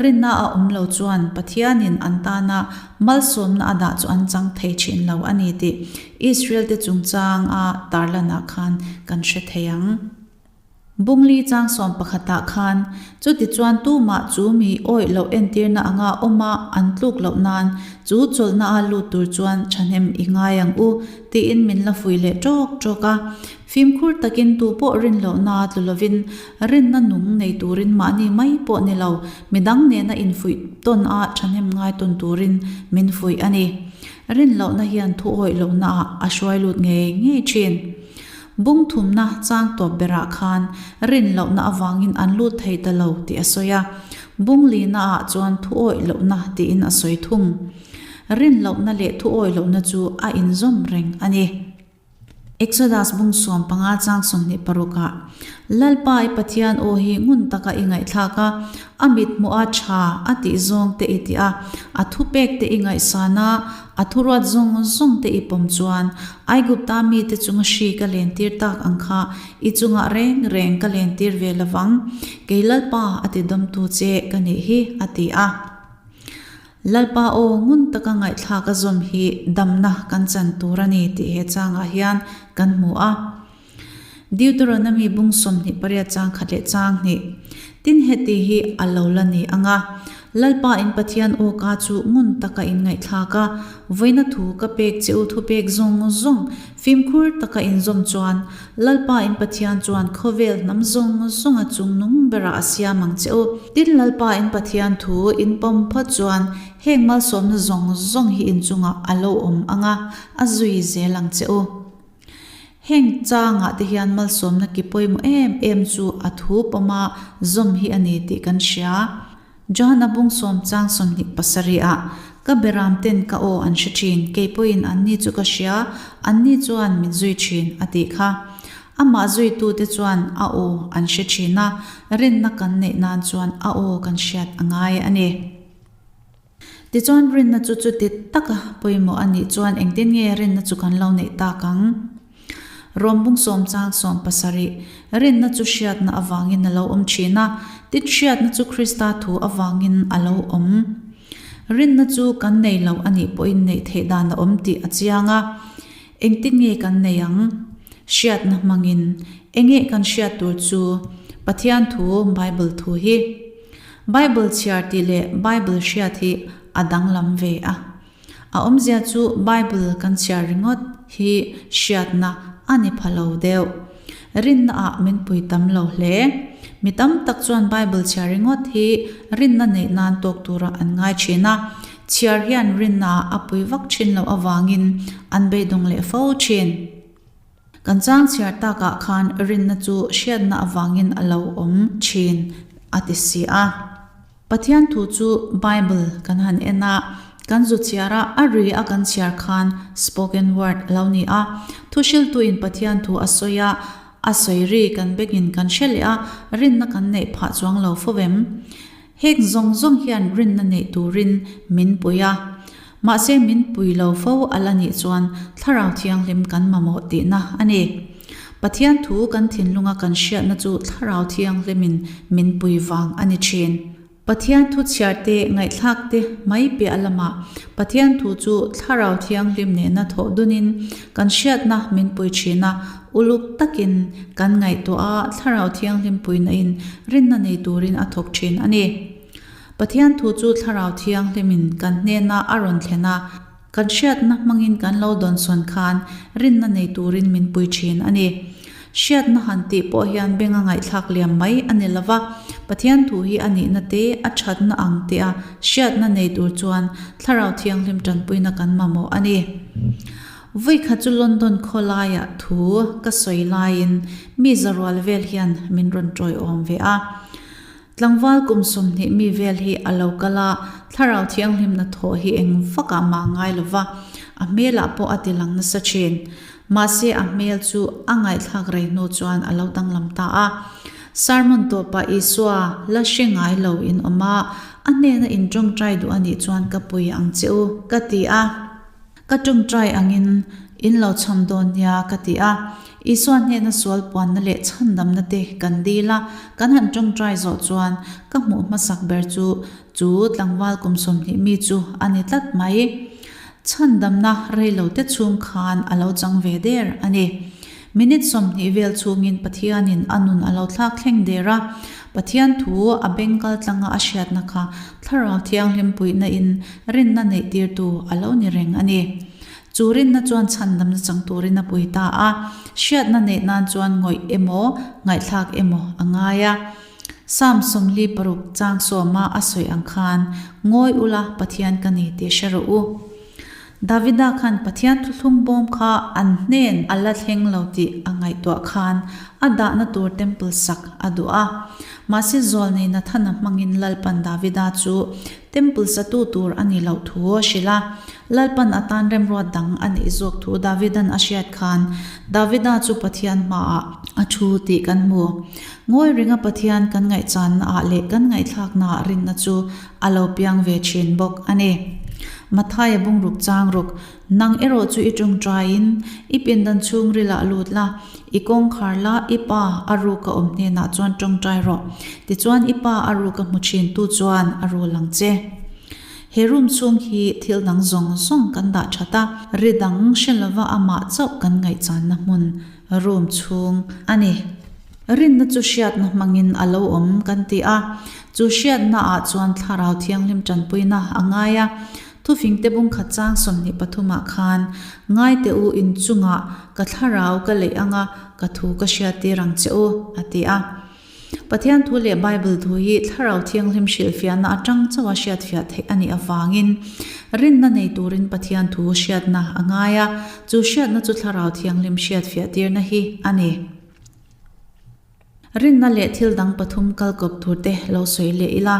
Speaker 1: Rinna a awm lo chuan Pathianin an tana Malsawmna a dah chu an chang thei thin lo a ni tih Israel te chungchang a tarlanah khan kan hre thei ang. Bungli chang sawm pakhatah khan chutichuan tumah chu mi awih loh entirna anga awma an tluk loh nan chu chawlhna a lut tur chuan thahnem i ngai ang u tiin min la fuih leh tawk tawk a. Fimkhur takin tu pawh rin lohna tlu lovin rinna nung nei turin mahni mai pawh ni lo, midang nena infuih tawn a thahnem ngai tawn turin min fuih a ni. Rin lohna hian thu awih lohnaah a hruai lut ngei ngei thin. Bung thumna chang tawp berah khan rin lohna avangin an lut thei ta lo tih a sawi a, bung linaah chuan thu awih lohna tiin a sawi thung. Rin lohna leh thu awih lohna chu a inzawm reng a ni. Exodus bung 15 chang 26 ah, Lalpa i Pathian aw hi ngun taka i ngaihthlak a, a mithmuh a tha a tih zawng te i tih a, a thupek te i ngaihsan a, a thuruat zawng zawng te i pawm chuan, Aigupta mite chunga hri ka lentir tak ang kha i chungah reng reng ka lentir ve lovang, kei Lalpa a tidawmtu che ka nih hi, a ti a. Lalpa aw ngun taka ngaihthlak a zawm hi damna kan chan tur a ni tih he changah hian kan hmu a. Deuteronomy bung 28 chang khat leh chang hnih tin heti hi a lo la ni ang a, Lalpa in Pathian aw ka chu ngun taka in ngaihthlak a, vawiina thu ka pek che u thupek zawng zawng fimkhur taka in zawm chuan Lalpa in Pathian chuan khawvel hnam zawng zawnga chung nung berah a siam ang che u. Tin, Lalpa in Pathian thu in pawm phawt chuan heng malsawmna zawng zawng hi in chungah a lo awm ang a, a zui zel ang che u. Heng changah te hian malsawmna ki pawimawh em em chu a thu pawma zawm hi a ni tih kan hria. Johana bung sawm chang 27 ah, Ka beram ten ka aw an hre thin, kei pawhin anni chu ka hria, anni chuan min zui thin, a tih kha. Amah zuitute chuan a aw an hre thin a, rinna kan neih nan chuan a aw kan hriat a ngai a ni. Tichuan rinna chu chuti taka pawimawh a nih chuan engtin nge rinna chu kan lo neih tak ang? Rawm bung sawmchang 17, Rinna chu hriatna avangin a lo awm thin a, tin hriatna chu Krista thu avangin a lo awm. Rinna chu kan nei lo a nih pawhin neih theih dan a awm tih a chiang a. Engtin nge kan nei ang? Hriatna hmangin. Enge kan hriat tur chu? Pathian thu, Bible thu hi. Bible chhiar tih leh Bible hriat hi a danglam ve a. A awmzia chu Bible kan chhiar ringawt hi hriatna a ni pha lo deuh. Rinna ah min pui tam lo hle. Mi tam tak chuan Bible chhiar ringawt hi rinna neih nan tawk tura an ngai thin a. Chhiar hian rinna ah a pui vak thin loh avangin an beidawng leh fo thin. Kan chang chhiar takah khan rinna chu hriatna avangin a lo awm thin a ti si a. Pathian thu chu Bible kan han en a, kan zu chhiar a, a ri a kan chhiar khan spoken word a lo ni a. Thuhriltuin Pathian thu a sawi a, a sawi ri kan bengin kan hre leh a, rinna kan neih phah chuang lo fo vem. Heng zawng zawng hian rinna neih turin min pui a. Mahse min pui lo fo a la nih chuan Thlarau Thianghlim kan mamawh tihna a ni. Pathian thu kan thinlunga kan hriatna chu Thlarau Thianghlimin min pui vang a ni thin. Pathian thu chhiar te, ngaihthlak te mai piah lamah Pathian thu chu Thlarau Thianghlim nena thawh dunin kan hriatna min pui thin a, uluk takin kan ngaihtuah a, Thlarau Thianghlim puinain rinna nei turin a thawk thin a ni. Pathian thu chu Thlarau Thianghlimin kan hnena a rawn thlen a, kan hriatna hmangin kan lo dawnsawn khan rinna nei turin min pui thin a ni. Hriatna han tih pawh hian benga ngaihthlak liam mai a ni lova, Pathian thu hi a nihna te, a thatna ang tea hriatna nei tur chuan Thlarau Thianghlim tanpuina kan mamawh a ni. Vawikhat chu London khawlaiah thu ka sawi laiin mi zarual vel hian min rawn tawiawm ve a. Tlangval kum 20 mi vel hi a lo kal a, Thlarau Thianghlimna thawh hi eng vakah mah ngai lo va, a hmelah pawh a ti lang nasa thin. Mahse a hmel chu a ngaihthlak rei hnu chuan a lo danglam ta a. Sermon tawpah Isua la hre ngai lo in awm a, a hnena in tawngtai duh a nih chuan ka pui ang che u, ka ti a. Ka tawngtai angin in lo chham dawn nia ka ti a. Isua hnena sual puanna leh chhandamna te kan dil a, kan han tawngtai zawh chuan ka hmuh hmasak ber chu chu tlangval kum 20 mi chu a ni tlat mai. Chhandamna reilo te chhung khan a lo chang ve der a ni. Minute 20 vel chhungin Pathianin a nun a lo thlak thleng der a, Pathian thu a beng kal tlanga a hriatna kha Thlarau Thianghlim puihna in rinna neih tirtu a lo ni reng a ni. Chu rinna chuan chhandamna chang turin a pui ta a, hriatna neih nan chuan ngawih emaw, ngaihthlak emaw a ngai a. Psalm 46 chang sawma a sawi ang khan, Ngawi ula, Pathian ka ni tih hre rawh u. Davida khan Pathian thuthlung bawm kha an hnen a la thleng lo tih a ngaihtuah khan a dahna tur temple sak a duh a. Mahse zawlnei Nathana hmangin Lalpan Davida chu temple satu tur a ni loh thu a hrilh a. Lalpan atan remruat dang a neih zawk thu Davidan a hriat khan Davida chu Pathian hmaah a thu tih kan hmu. Ngawi ringa Pathian kan ngaihchannaah leh kan ngaihthlaknaah rinna chu a lo piang ve thin bawk a ni. Mathaia bungruk chang ruk, Nang erawh chu i tawngtaiin i pindan chhungrilah lut la, i kawngkhar la, i pa a ruka awm hnenah chuan tawngtai rawh. Tichuan i pa a ruka hmu thin tu chuan a rul ang che. He room chhung hi thil dang zawng zawng kan dah that a, ri dang hre lova amah chauh kan ngaihchanna hmun room chhung a ni. Rinna chu hriatna hmangin a lo awm kan ti a, chu hriatna ah chuan Thlarau Thianghlim tanpuina a ngai a. Thufingte bungkhat chang 23 ah khan, Ngai teh u inchungah ka thlarau ka leih anga ka thu ka hriattir ang che u, a ti a. Pathian thu leh Bible thu hi Thlarau Thianghlim hrilhfiahna atang chauha hriatfiah theih a nih avangin rinna nei turin Pathian thu hriatna a ngai a, chu hriatna chu Thlarau Thianghlim hriatfiahtirna hi a ni. Rinna leh thil dang pathum kal kawp tur te lo sawi leh ila.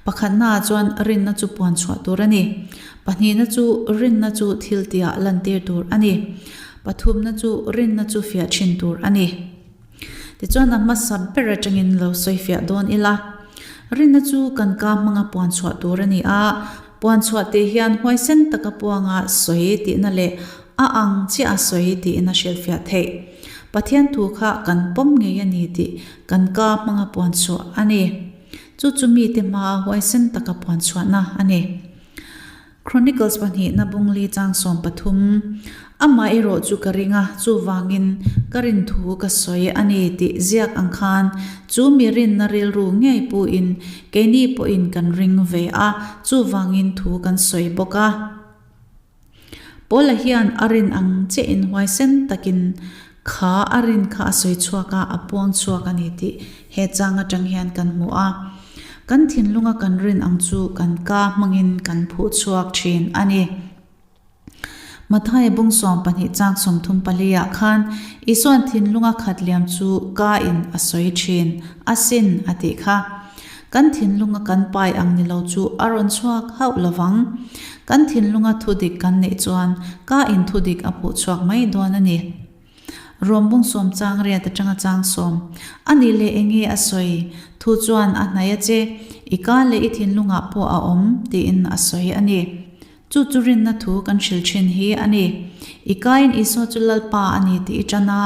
Speaker 1: Pakhatnaah chuan rinna chu puan chhuah tur a ni. Pahnihna chu rinna chu thil tihah lantir tur a ni. Pathumna chu rinna chu fiah thin tur a ni. Tichuan a hmasa ber atangin lo sawi fiah dawn ila. Rinna chu kan ka hmanga puan chhuah tur a ni a, puan chhuah tih hian huaisen taka puanga sawi tihna leh a ang chiah a sawi tiin a hrilhfiah theih. Pathian thu kha kan pawm ngei a ni tih kan ka hmanga puan chhuah a ni. Chu chu mite hmaa huaisen taka puan chhuahna a ni. Chronicles pahnihna bungli chang 13, Amah erawh chu ka ring a, chuvangin ka rin thu ka sawi a ni tih ziak ang khan chu mi rinna rilru ngei puin keini pawhin kan ring ve a, chuvangin thu kan sawi bawk a. Paula hian a rin ang chiahin huaisen takin kha a rin kha a sawi chhuak a, a puang chhuak a ni tih he chang atang hian kan hmu a. Kan thinlunga kan rin ang chu kan ka hmangin kan phuh chhuak thin a ni. Mathaia bung 12 chang 34 ah khan Isuan thinlunga khat liam chu ka in a sawi thin asin a tih kha. Kan thinlunga kan pai ang ni lo chu a rawn chhuak hauh lovang. Kan thinlunga thudik kan neih chuan ka in thudik a phuh chhuak mai dawn a ni. Rom bung sawm chang riat atanga chang sawm a nih leh eng nge a sawi? Thu chuan a hnaih a che, i ka leh i thinlungah pawh a awm tiin a sawi a ni. Chu chu rinna thu kan hrilh thin hi a ni. I kaiin Isua chu Lalpa a ni tih i tan a,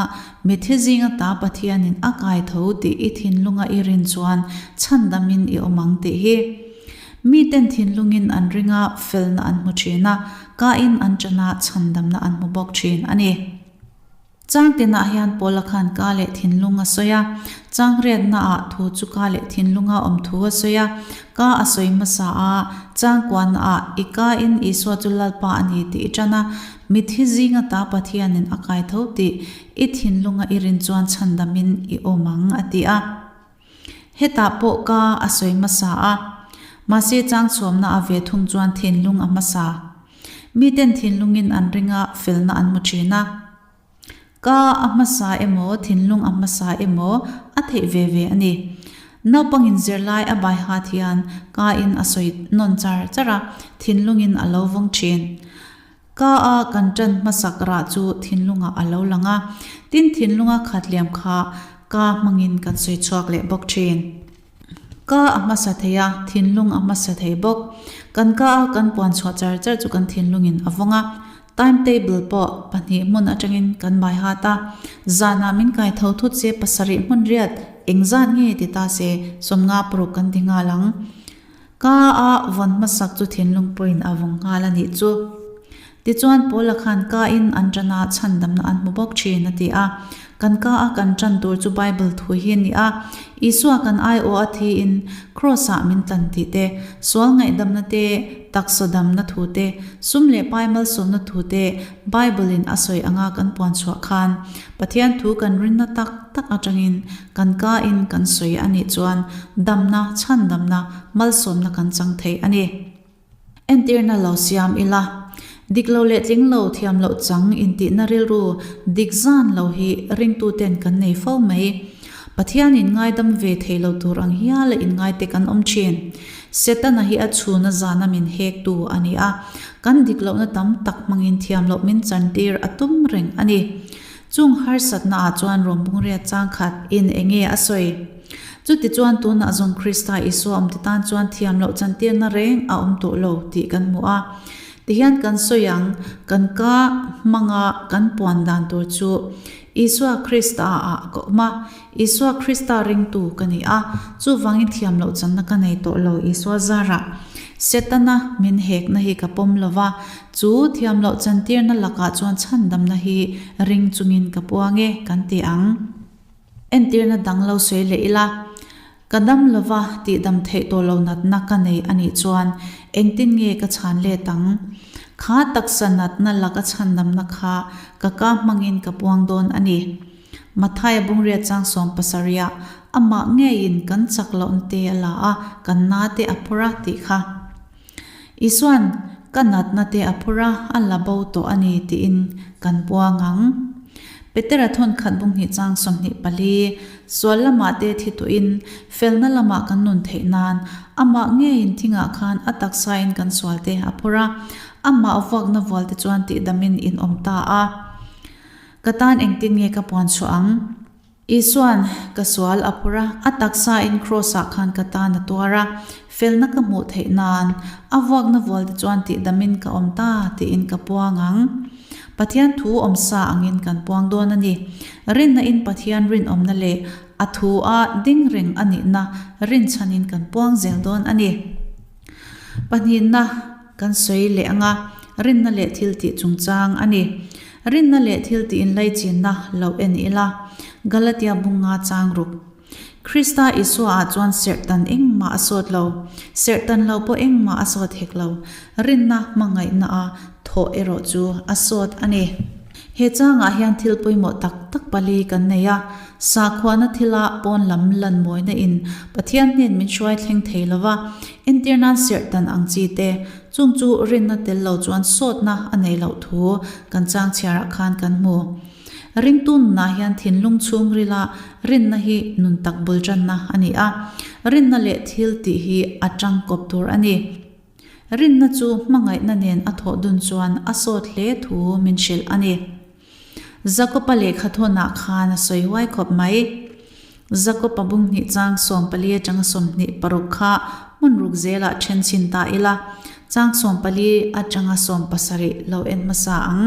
Speaker 1: mitthi zinga ta Pathianin a kai tho tih i thinlunga i rin chuan chhandamin i awm ang tih hi. Miten thinlungin an ring a, felna an hmu thin a, kain an tan a, chhandamna an hmu bawk thin a ni. Chang tinah hian Paula khan ka leh thinlung a sawi a, chang riatnaah thu chu ka leh thinlunga awm thu a sawi a, ka a sawi hmasa a, chang kuanaah i kain Isua chu Lalpa a ni tih i tan a, mitthi zinga ta Pathianin a kai tho tih i thinlunga i rin chuan chhandamin i awm ang a ti a. Hetah pawh ka a sawi hmasa a, mahse chang chhuamna a ve thung chuan thinlung a hmasa. Miten thinlungin an ring a, felna an hmu thin a. Ka a hmasa emaw, thinlung a hmasa emaw a theih ve ve a ni. Naupangin zirlai a bai hat hian ka in a sawi nawn char char a, thinlungin a lo vawng thin. Ka a kan tan hmasak rah chu thinlungah a lo lang a, tin thinlunga khat liam kha ka hmangin kan sawi chhuak leh bawk thin. Ka a hmasa thei a, thinlung a hmasa thei bawk. Kan ka a kan puan chhuah char char chu kan thinlungin a vawng a. Time table pawh pahnih hmun atangin kan bai hat a. Zanah min kai tho thut se pasarih hmun riat engzat nge ti ta se 50 paruk kan ti nghal ang. Ka a vawn hmasak chu thinlung pawhin a vawng nghal a nih chu. Tichuan Paula khan ka in an tan a chhandamna an hmu bawk thin a ti a. Kan ka a kan tan tur chu Bible thu hi a ni a. Isua kan aiawh a thiin Kraws ah min tlan tih te, sual ngaihdamna te, taksa damna thu te, sum leh pai malsawmna thu te Bible in a sawi anga kan puan chhuah khan Pathian thu kan rinna tak tak atangin kan ka in kan sawi a nih chuan damna, chhandamna, malsawmna kan chang thei a ni. Entirna lo siam ila. Dik lo leh tling lo, thiam loh chang intihna rilru dik zan lo hi ringtuten kan nei fo mai. Pathianin ngaidam ve thei lo tur ang hiala inngaite kan awm thin. Setana hi a chhuna zana min hektu a ni a, kan dik lohna tam tak hmangin thiam loh min chantir a tum reng a ni. Chung harsatna ah chuan Rawmbung riat chang khat in enge a sawi? Chuti chuan tunah zawng Krista Isua awm ti tan chuan thiam loh chantirna reng a awm tawh lo tih kan hmu a. Tihian kan sawi ang, kan ka hmanga kan puan dan tur chu Isua Krista ah ka awm a, Isua Krista ringtu ka ni a, chuvangin thiam loh channa ka nei tawh lo Isua zarah. Setana min hekna hi ka pawm lo va, chu thiam loh chantirna lakah chuan chhandamna hi ring chungin ka puang e kan ti ang. Entirna dang lo sawi leh ila, ka dam lova tihdam theih tawh lo natna ka nei a nih chuan engtin nge ka chhan let ang? Kha taksa natna laka chhandamna kha ka ka hmangin ka puang dawn a ni. Mathaia bungriat chang 70ah amah ngeiin kan chak lohna te a la a, kan na te a phur a tih kha. Isuan, Ka natna te a phur a, a la bo tawh a ni tiin kan puang ang. Petera thawn khat bung hnih chang 24, Sual lamah te thi tawhin felna lamah kan nun theih nan amah ngeiin thingah khan a taksain kan sual te a phur a, amah vuakna vual te chuan tihdamin in awm ta a. Ka tan engtin nge ka puan chhuah ang? Isua'n ka sual a phur a, a taksain Kraws-ah khan ka tan a tuar a, felna ka hmuh theih nan a vuakna vual te chuan tihdamin ka awm ta tiin ka puang ang. Pathian thu awmsa angin kan puang dawn a ni. Rinna-in Pathian rinawmna leh a thu a ding reng a nihna rinchhanin kan puang zel dawn a ni. Pahnihna kan sawi leh anga rinna leh thiltih chungchang a ni. Rinna leh thiltih inlaichinna lo en ila, Galatia bunga chang ruk. Krista Isua ah chuan serhtan engmah a sawt lo, serhtan lo pawh engmah a sawt hek lo, rinna hmangaihna a thawh erawh chu a sawt a ni. He changah hian thil pawimawh tak tak pali kan nei a, Sakhuana thila pawn lam lan mawina in Pathian hnen min hruai thleng thei lo va, entir nan serh dan ang chi te, chung chu rinna tel lo chuan sawtna a nei loh thu kan chang chhiarah khan kan hmu. Ringtu nunah hian thinlung chhungrila rinna hi nun tak bul tanna a ni a, rinna leh thil tih hi a tangkawp tur a ni. Rinna chu hmangaihna nen a thawh dun chuan a sawt hle thu min hrilh a ni. Jakob-a lehkha thawnah khan a sawi huai khawp mai. Jakob-a bung hnih chang 14 atanga 26 kha hmun ruk zelah then chhin ta ila, chang 14 atanga 17 lo en hmasa ang.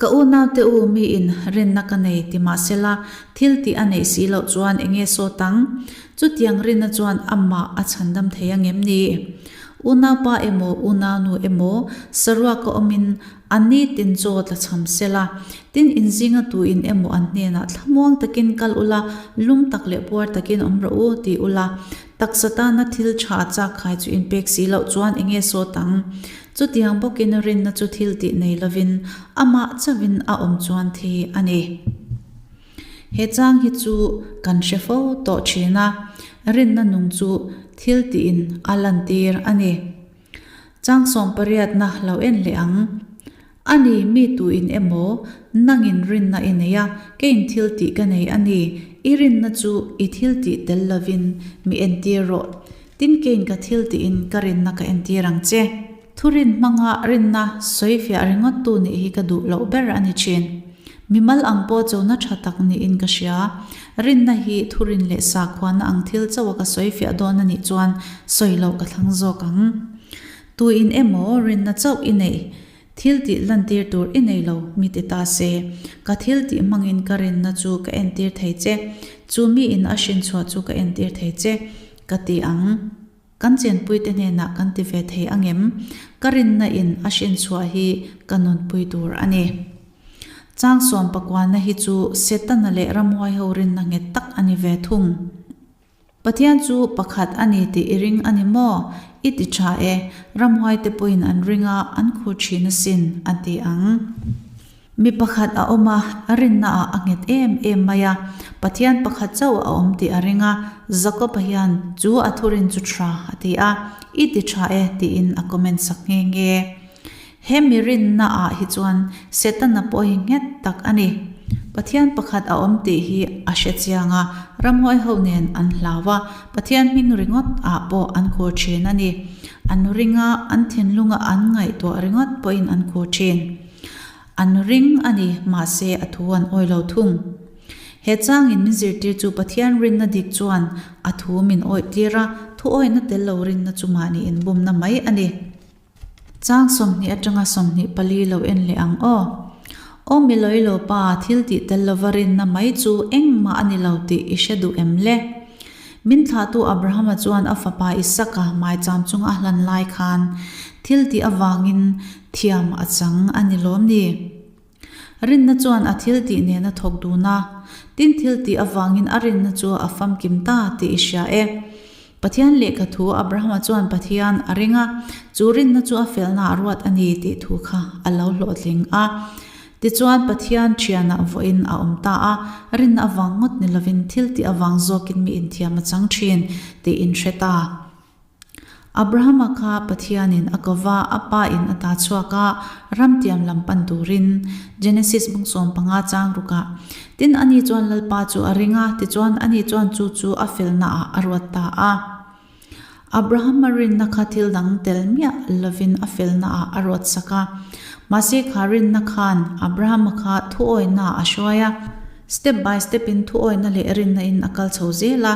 Speaker 1: Ka unaute u, miin rinna ka nei ti mah sela, thil tih a neih si loh chuan eng nge sawt ang? Chutiang rinna chuan amah a chhandam thei ang em ni? Unaupa emaw, unaunu emaw, saruaka awmin a nitin chaw tla chham sela, tin inzinga tuin emaw an hnenah thlamuang takin kal ula, lum tak leh puar takin awm rawh u ti ula, taksa tana thil tha chak khai chu inpek si loh chuan eng nge sawt ang? Chutiang bawkin rinna chu thil tih nei lovin amah chauhin a awm chuan thi a ni. He chang hi chu kan hre fo tawh thin a, rinna nung chu thil tiin a lantir a ni. Chang sawmpariatna lo en leh ang. A ni, mi tuin emaw nangin rinna i nei a, keiin thil tih ka nei a ni, i rinna chu i thil tih tel lovin mi entir rawh. Tin keiin ka thil tiin ka rinna ka entir ang che. Thurin hmanga rinna sawifiah ringawttu nih hi ka duh loh ber a ni thin. Mimal ang pawh chona tha tak niin ka hria. Rinna hi thurin leh sakhuana ang thil chauha ka sawifiah dawn a nih chuan sawi loh ka thlang zawk ang. Tuin emaw rinna chauh i neih, thil tih lantir tur i nei lo mi ti ta se, ka thil tih hmangin ka rinna chu ka entir thei che, chu miin a hrinchhuah chu ka entir thei che, ka ti ang. Kan chenpuite hnenah kan ti ve thei angem? Ka rinna in a hrinchhuah hi ka nunpui tur a ni. Chang sawm pakuana hi chu Setana leh ramhuai ho rinna nghet tak a ni ve thung. Pathian chu pakhat a ni tih i ring a ni maw? I ti tha e, ramhuaite pawhin an ring a, an khur thin asin, a ti ang. Mi pakhat a awm a, a rinnaah a nghet em em mai a, Pathian pakhat chauh a awm tih a ring a, Jakob-a hian chu a thurin chu tha a ti a, I ti tha e tiin a comment sak nghe nghe. He mi rinnaah hi chuan Setana pawh hi nghet tak a ni. Pathian pakhat a awm tih hi a hre chiang a, ramhuai ho nen an hlau a, Pathian hming ringawt ah pawh an khur thin a ni. An ring a, an thinlunga an ngaihtuah ringawt pawhin an khur thin. An ring a ni, mahse a thu an awi lo thung. He changin min zirtir chu Pathian rinna dik chuan a thu min awih tir a, thu awihna tel lo rinna chu mahni inbumna mai a ni. Chang 20 atanga 24 lo en leh ang aw. Aw milawi lo pa, thil tih tel lova rinna mai chu engmah a ni lo tih i hre duh em le? Min thlahtu Abrahama chuan a fapa Isaka maicham chunga a hlan lai khan thil tih avangin thiam a chang a ni lawm ni? Rinna chuan a thil tih nen a thawk dun a, tin thil tih avangin a rinna chu a famkim ta tih i hria e. Pathian lehkha thu Abrahama chuan Pathian a ring a, chu rinna chu a felna a ruat a ni tih thu kha a lo hlawhtling a. Tichuan Pathian thianah vawiin a awm ta a, rinna avang ngawt ni lovin thil tih avang zawkin mi inthiam a chang thin tih in hre ta. Abrahama kha Pathianin a ko va, a pa in a ta chhuak a, ramtiam lam pan turin. Genesis bung 15 chang rukah. Tin, ani chuan Lalpa chu a ring a, tichuan ani chuan chu chu a felnaah a ruat ta a. Abrahama rinna kha thil dang tel miah lovin a felnaah a ruat sak a. Mahse kha rinna khan Abrahama kha thuawihnaah a hruai a. Step by step in thuawihna leh rinna in a kal chho zel a,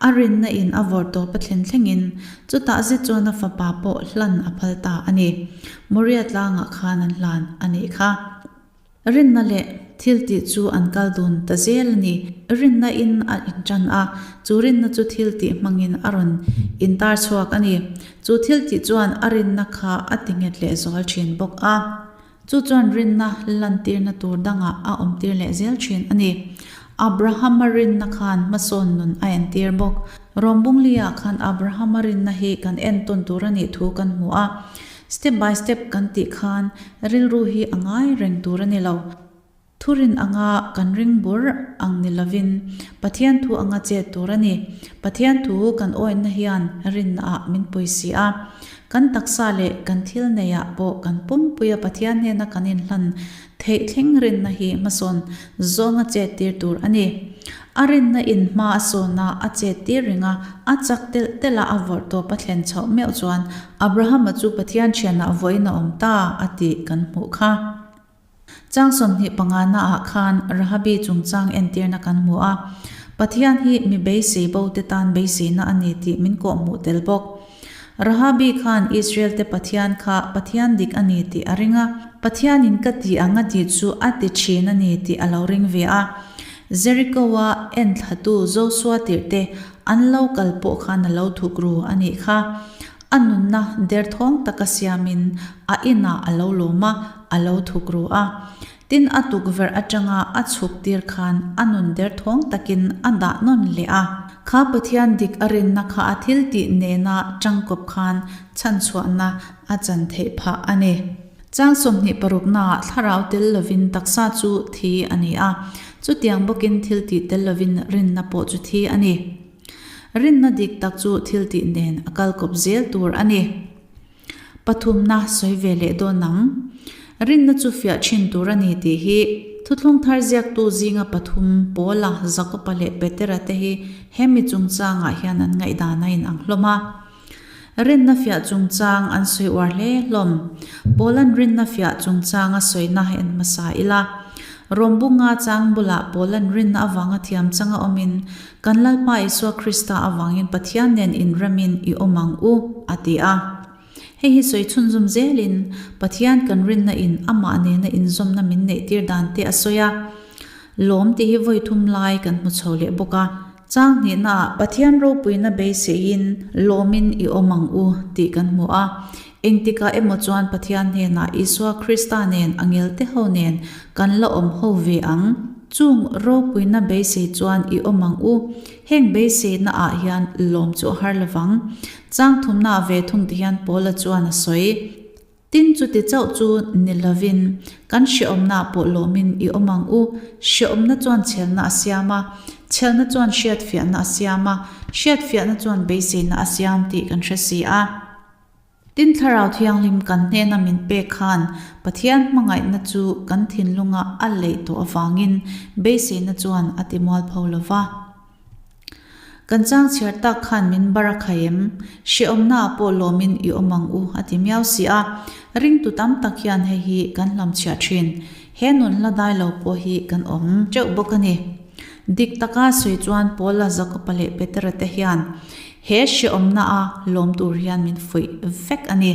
Speaker 1: a rinna in a vawrh tawp a thlen thlengin chutah zet chuan a fapa pawh hlan a phal ta a ni. Moria tlangah khan an hlan a nih kha. Rinna leh thil tih chu an kal dun ta zel a ni. Rinna in a intan a, chu rinna chu thil tih hmangin a rawn intar chhuak a ni. Chu thil tih chuan a rinna kha a ti nghet leh zual thin bawk a. Chu chuan rinna lantirna tur dangah a awmtir leh zel thin a ni. Abrahama rinna khan hmasawn nun a entir bawk. Rawmbungli-ah khan Abrahama rinna hi kan entawn tur a nih thu kan hmu a. Step by step kan tih khan rilru hi a ngai reng tur a ni lo. Thurin anga kan ring bur ang ni lovin Pathian thu anga chet tur a ni. Pathian thu kan awihna hian rinnaah min pui si a. Kan taksa leh kan thil neiah pawh kan pumpuia Pathian hnena kan inhlan theih thleng rinna hi hmasawn zawnga chet tir tur a ni. A rinna in hma a sawn a, a chet tir reng a, a chak telh telh a, a vawrh tawp a thlen chhoh meuh chuan Abrahama chu Pathian thianah vawiin a awm ta a tih kan hmuh kha. Chang 25 naah khan Rahabi chungchang entirna kan hmu a, Pathian hi mi beisei bo te tan beiseina a ni tih min kawhhmuh tel bawk. Rahabi khan Israel te Pathian kha Pathian dik a ni tih a ring a, Pathianin ka ti ang a tih chu a ti thin a ni tih a lo ring ve a. Jericho-a enthlatu Josua tirhte an lo kal pawh khan a lo thuk ru a nih kha. A nunna derthawng taka siamin a inah a lo lawm a, a lo thuk ru a. Tin, a tukverh atanga a chhuk tir khan a nun derthawng takin a dah nawn leh a. Kha Pathian dik a rinna kha a thil tih nena tangkawp khan chhanchhuahna a chan theih phah a ni. Chang 26 naah thlarau tel lovin taksa chu thi a ni a, chutiang bawkin thil tih tel lovin rinna pawh chu thi a ni. Rinna dik tak chu thil tih nen a kal kawp zel tur a ni. Pathumna sawi ve leh dawn ang. Rinna chu fiah thin tur a ni tih hi Thuthlung Thar ziaktu zinga pathum, Paula, Jakoba leh Petera te hi hemi chungchangah hian an ngaihdan a inang hlawm a. Rinna fiah chungchang an sawi uar hle hlawm. Paula'n rinna fiah chungchang a sawina en hmasa ila. Rawmbunga chang bulah Paula'n rinna avanga thiam changa awmin, Kan Lalpa Isua Krista avangin Pathian nen inremin i awm ang u, a ti a. Hei hi sawi chhunzawm zelin, Pathian kan rinna in amah nena inzawmna min neihtir dan te a sawi a. Lawm tih hi vawi thum lai kan hmu chho leh bawk a. Chang hnihnaah Pathian ropuina beiseiin lawmin i awm ang u tih kan hmu a. Engtikah emaw chuan Pathian hnenah Isua Krista nen a ngelte ho nen kan la awm ho ve ang. Chung ropuina beisei chuan i awm ang u. Heng beiseinaah hian lawm chu a har lovang. Chang thumnaah ve thung ti hian Paula chuan a sawi. Tin, chuti chauh chu ni lovin, kan hreawmnaah pawh lawmin i awm ang u. Hreawmna chuan chhelna a siam a, chhelna chuan hriatfiahna a siam a, hriatfiahna chuan beiseina a siam tih kan hre si a. Tin, Thlarau Thianghlim kan hnena min pek khan Pathian hmangaihna chu kan thinlunga a leih tawh avangin beiseina chuan a ti mualpho lo va. Kan chang chhiar tak khan min bar a khai em? Hrehawmnaah pawh lawmin i awm ang u a ti miau si a. Ringtu tam tak hian hei hi kan hlamchhiah thin. He nun la dai lo pawh hi kan awm teuh bawk a ni. Dik taka sawi chuan Paula, Jakoba leh Petera te hian he hrehawmnaa lawm tur hian min fuih vek a ni.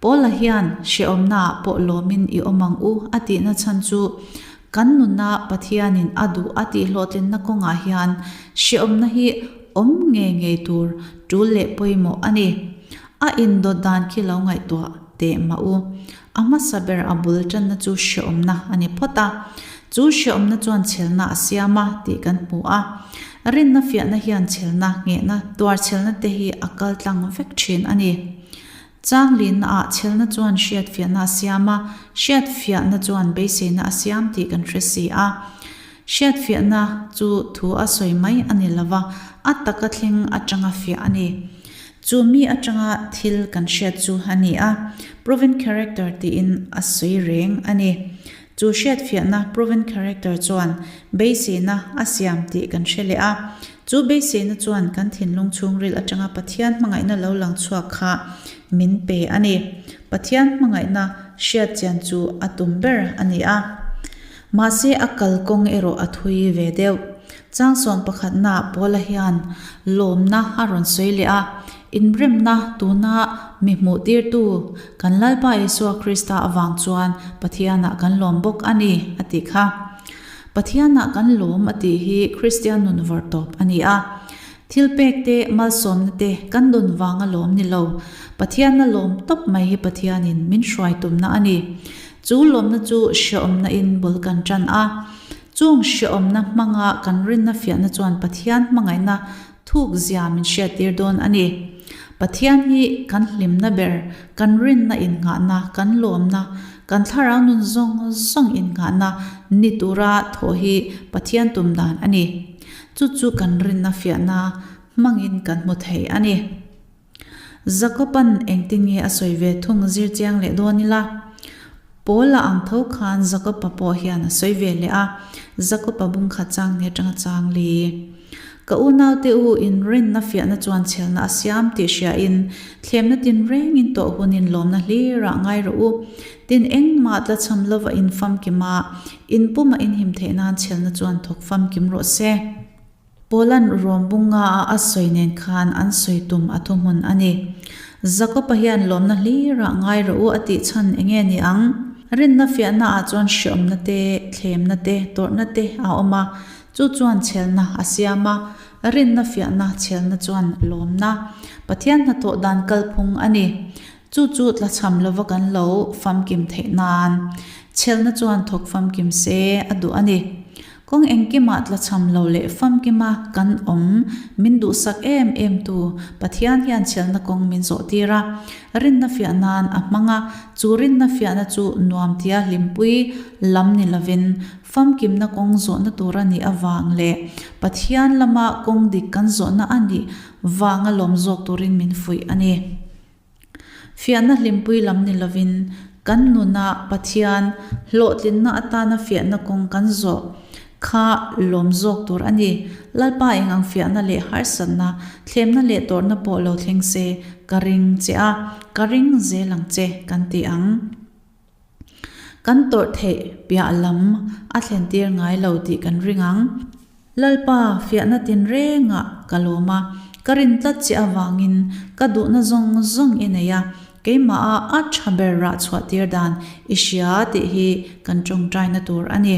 Speaker 1: Paula hian hrehawmnaah pawh lawmin i awm ang u a tihna chhan chu Kan nuna Pathianin a duh a tih hlawhtlinna kawngah hian hrehawmna hi awm ngei ngei tur tul leh pawimawh a ni. A indawt dan khi lo ngaihtuah teh mah u. A hmasa ber a bul tanna chu hrehawmna a ni phawt a. Chu hrehawmna chuan chhelna a siam a tih kan hmu a. Rinna fiahna hian chhelna, nghehna, tuarchhelna te hi a kal tlang vek thin a ni. Changlinnaah chhelna chuan hriatfiahna a siam a, hriatfiahna chuan beiseina a siam tih kan hre si a. Hriatfiahna chu thu a sawi mai a ni lova, a taka thleng atanga fiah a ni. Chu mi atanga thil kan hriat chu a ni a, proven character tiin a sawi reng a ni. Chu hriatfiahna proven character chuan beiseina a siam tih kan hre leh a. Chu beiseina chuan kan thinlung chhungril atanga Pathian hmangaihna lo lang chhuak kha min pe a ni. Pathian hmangaihna hriatchian chu a tum ber a ni a. Mahse a kalkawng erawh a thui ve deuh. Changsawm pakhatnaah Paula hian lawmna a rawn sawi leh a, Inremna tuna mi hmuhtirtu kan Lalpa Isua Krista avang chuan Pathianah kan lawm bawk a ni, a tih kha. Pathianah kan lawm a tih hi Kristian nun vawrhtawp a ni a. Thilpek te, malsawmna te kan dawn vanga lawm ni lo. Pathianna lawm tawp mai hi Pathianin min hruai tumna a ni. Chu lawmna chu hreawmna in bul kan tan a. Chung hreawmna hmanga kan rinna fiahna chuan Pathian hmangaihna thuk zia min hriattir dawn a ni. Pathian hi kan hlimna ber, kan rinna innghahna, kan lawmna, kan thlarau nun zawng zawng innghahna ni tura thawh hi Pathian tum dan a ni. Chu chu kan rinna fiahna hmangin kan hmu thei a ni. Jakoban engtin nge a sawi ve thung zir chiang leh dawn ila? Paula ang tho khan Jakoba pawh hian a sawi ve leh a, Jakoba bung khat chang ni atanga chang li. Ka unaute u inrinna fiahna chuan chhelna a siam tih hriain thlemna tinrengin tawh hunin lawmna hlirah ngai rawh u. Tin engmah tlachham lova in famkim a, in puma in him theih nan chhelna chuan thawk famkim rawh se. Paula'n Rom bunga a a sawi nen khan an sawi tum a thuhmun a ni. Jakob-a hian lawmna hlirah ngai rawh u a tih chhan eng nge ni ang? Rinna fiahna ah chuan hreawmna te, thlemna te, tawrhna te a awm a, chu chuan chhelna a siam a. Rinna fiahna chhelna chuan lawmna, Pathian hnathawh dan kalphung a ni. Chu chu tlachham lova kan lo famkim theih nan chhelna chuan thawk famkim se a duh a ni. Kawng engkimah tlachham lo leh famkima kan awm min duhsak em em tu Pathian hian chhelna kawng min zawh tir a, rinna fiah nan a hmang a, chu rinna fiahna chu nuam tia hlimpui lam ni lovin famkimna kawng zawhna tur a nih avang leh Pathian lama kawng dik kan zawhna a nih vanga lawm zawk turin min fuih a ni. Fiahna hlimpui lam ni lovin kan nuna Pathian hlawhtlinna atana fiahna kawng kan zawh kha lawm zawk tur a ni. Lalpa eng ang fiahna leh harsatna, thlemna leh tawrhna pawh lo thleng se ka ring che a, ka ring zel ang che kan ti ang. Kan tawrh theih piah lam a thlentir ngai lo tih kan ring ang. Lalpa, fiahna tinrengah ka lawm a, ka rin tlat che avangin ka duhna zawng zawng i nei a, keimaha a tha ber rah chhuahtir dan i hria tih hi kan tawngtaina tur a ni.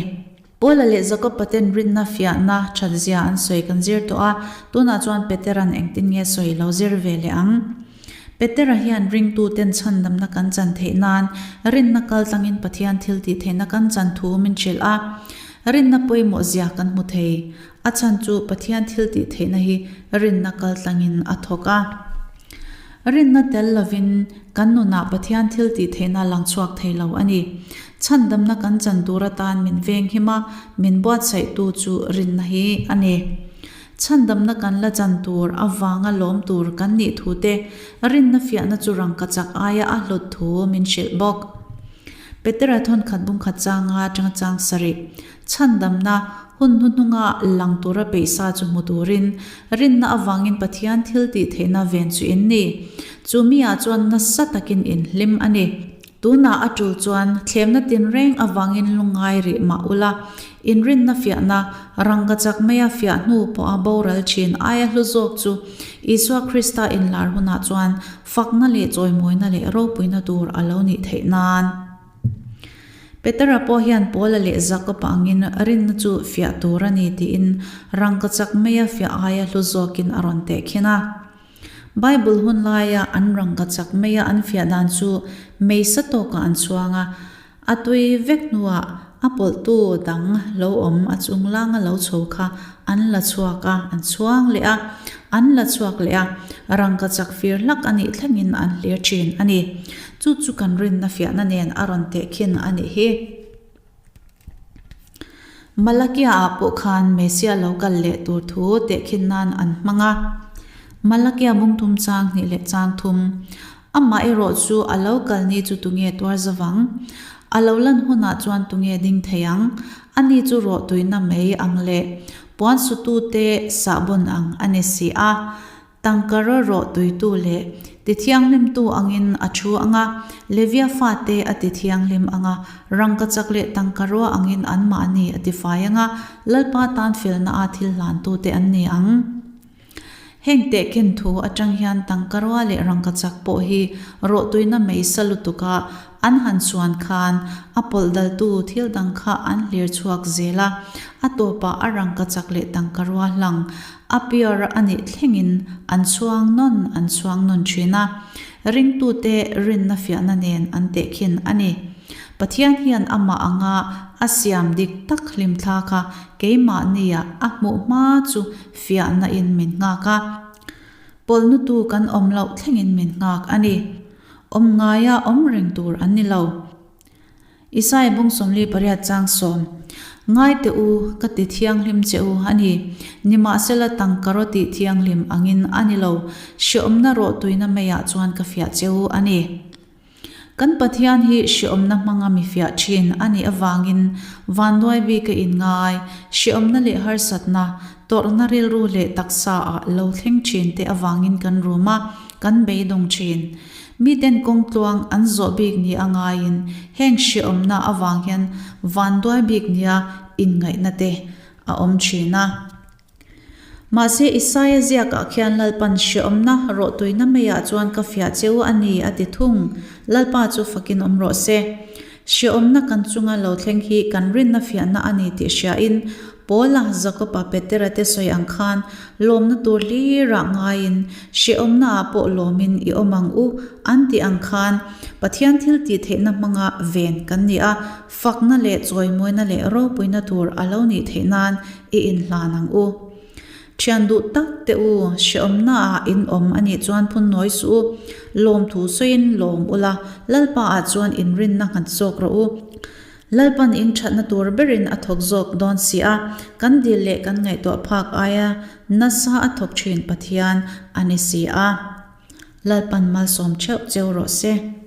Speaker 1: Paula leh Jakob-a ten rinna fiahna thatzia an sawi kan zir tawh a, tunah chuan Petera'n engtin nge sawi lo zir ve leh ang? Petera hian ringtuten chhandamna kan chan theih nan rinna kaltlangin Pathian thiltihtheihna kan chan thu min hrilh a. Rinna pawimawh zia kan hmu thei. A chhan chu Pathian thiltihtheihna hi rinna kaltlangin a thawk a. Rinna tel lovin kan nunah Pathian thiltihtheihna lang chhuak thei lo a ni. Chhandamna kan chan tur atan min venghim a, min buatsaihtu chu rinna hi a ni. Chhandamna kan la chan tur avanga lawm tur kan nih thu te, rinna fiahna chu rangkachak aia a hlawt thu min hrilh bawk. Petera thawnkhat bungkhat changa atanga chang sarih, Chhandamna hun hnuhnunga lang tura peihsa chu hmu turin rinna avangin Pathian thil tih theihna ven chu in ni. Chu miah chuan nasa takin in hlim a ni. Tunah a tul chuan thlemna tinreng avangin lungngai rih mah ula, inrinna fiahna rangkachak maia fiah hnu pawha boral thin aia hlu zawk chu Isua Krista inlar hunah chuan fakna leh chawimawina leh ropuina tur a lo nih theih nan. Petera pawh hian Paula leh Jakob-a angin rinna chu fiah tur a ni tiin rangkachak maia fiah aia hlu zawkin a rawn tehkhin a. Bible hun laia an rangkachak maia an fiah dan chu mei sa tawkah an chhuang a, a tui vek hnuah a pawlhtu dang lo awm a chunglanga lo chho kha an la chhuak a, an chhuang leh a, an la chhuak leh a, rangkachak fir hlak a nih thlengin an hlir thin a ni. Chu chu kan rinna fiahna nen a rawn tehkhin a nih hi. Malakia ah pawh khan Messiah lo kal leh tur thu tehkhin nan an hmang a. Malakia bungthum chang hnih leh chang thum. Amah erawh chu a lo kal ni chu tunge tuar zavang? A lo lan hunah chuan tunge ding thei ang? Ani chu rawhtuina mai ang leh puan sutute sahbawn ang a ni si a. Tangkara rawh tuitu leh tithianghlimtu angin a thu ang a, Levia fate a tithianghlim ang a, rangkachak leh tangkarua angin anmahni a tifai ang a, Lalpa tan felna a thil hlantute an ni ang. Heng tehkhin thu atang hian tangkarua leh rangkachak pawh hi rawh tuina mei sa lutuka an han chuan khan a pawlh daltu thil dang kha an hlir chhuak zel a, a tawpah a rangkachak leh tangkarua hlang A pure a nih thlengin an chhuang nawn an chhuang nawn thin a, ringtute rinna fiahna nen an tehkhin a ni. Pathian hian amah anga a siam dik tak hlimthla kha keimahnia a hmuh hma chu fiahna in min nghak a, pawlhnutu kan awm loh thlengin min nghak a ni. Awm ngaia awm reng tur an ni lo. Isaiah bung 48 chang sawm, Ngai teh u, ka ti thianghlim che u a ni. Nimahsela tangkaraw tih thianghlim angin a ni lo, hreawmna rawhtuina meiah chuan ka fiah che u a ni. Kan Pathian hi hreawmna hmanga mi fiah thin a nih avangin vanduai bik a inngai, hreawmna leh harsatna, tawrhna rilru leh taksa ah lo thleng thin te avangin kan rum a, kan beidawng thin. Miten kawng tluang an zawh bik ni a ngaiin heng hreawmna avang hian vanduai bik nia inngaihna te a awm thin a. Mahse Isaia ziakah khian Lalpan hreawmna rawhtuina meiah chuan ka fiah che u a ni a ti thung. Lalpa chu fakin awm rawh se. Hreawmna kan chunga lo thleng hi kan rinna fiahna a ni tih hriain Paula, Jakoba, Petera te sawi ang khan lawmna tur hlirah ngaiin hrehawmnaah pawh lawmin i awm ang u an tih ang khan Pathian thil tih theihna hmanga ven kan ni a, fakna leh chawimawina leh ropuina tur a lo nih theih nan i inhlan ang u. Thian duh tak te u, hrehawmnaah in awm a nih chuan phun nawi suh u, lawmthu sawiin lawm ula, Lalpaah chuan inrinna nghat zawk rawh u. Lalpan in thatna tur berin a thawk zawk dawn si a, kan dil leh kan ngaihtuah phak aia nasa a thawk thin Pathian a ni si a. Lalpan malsawm theuh cheu rawh se.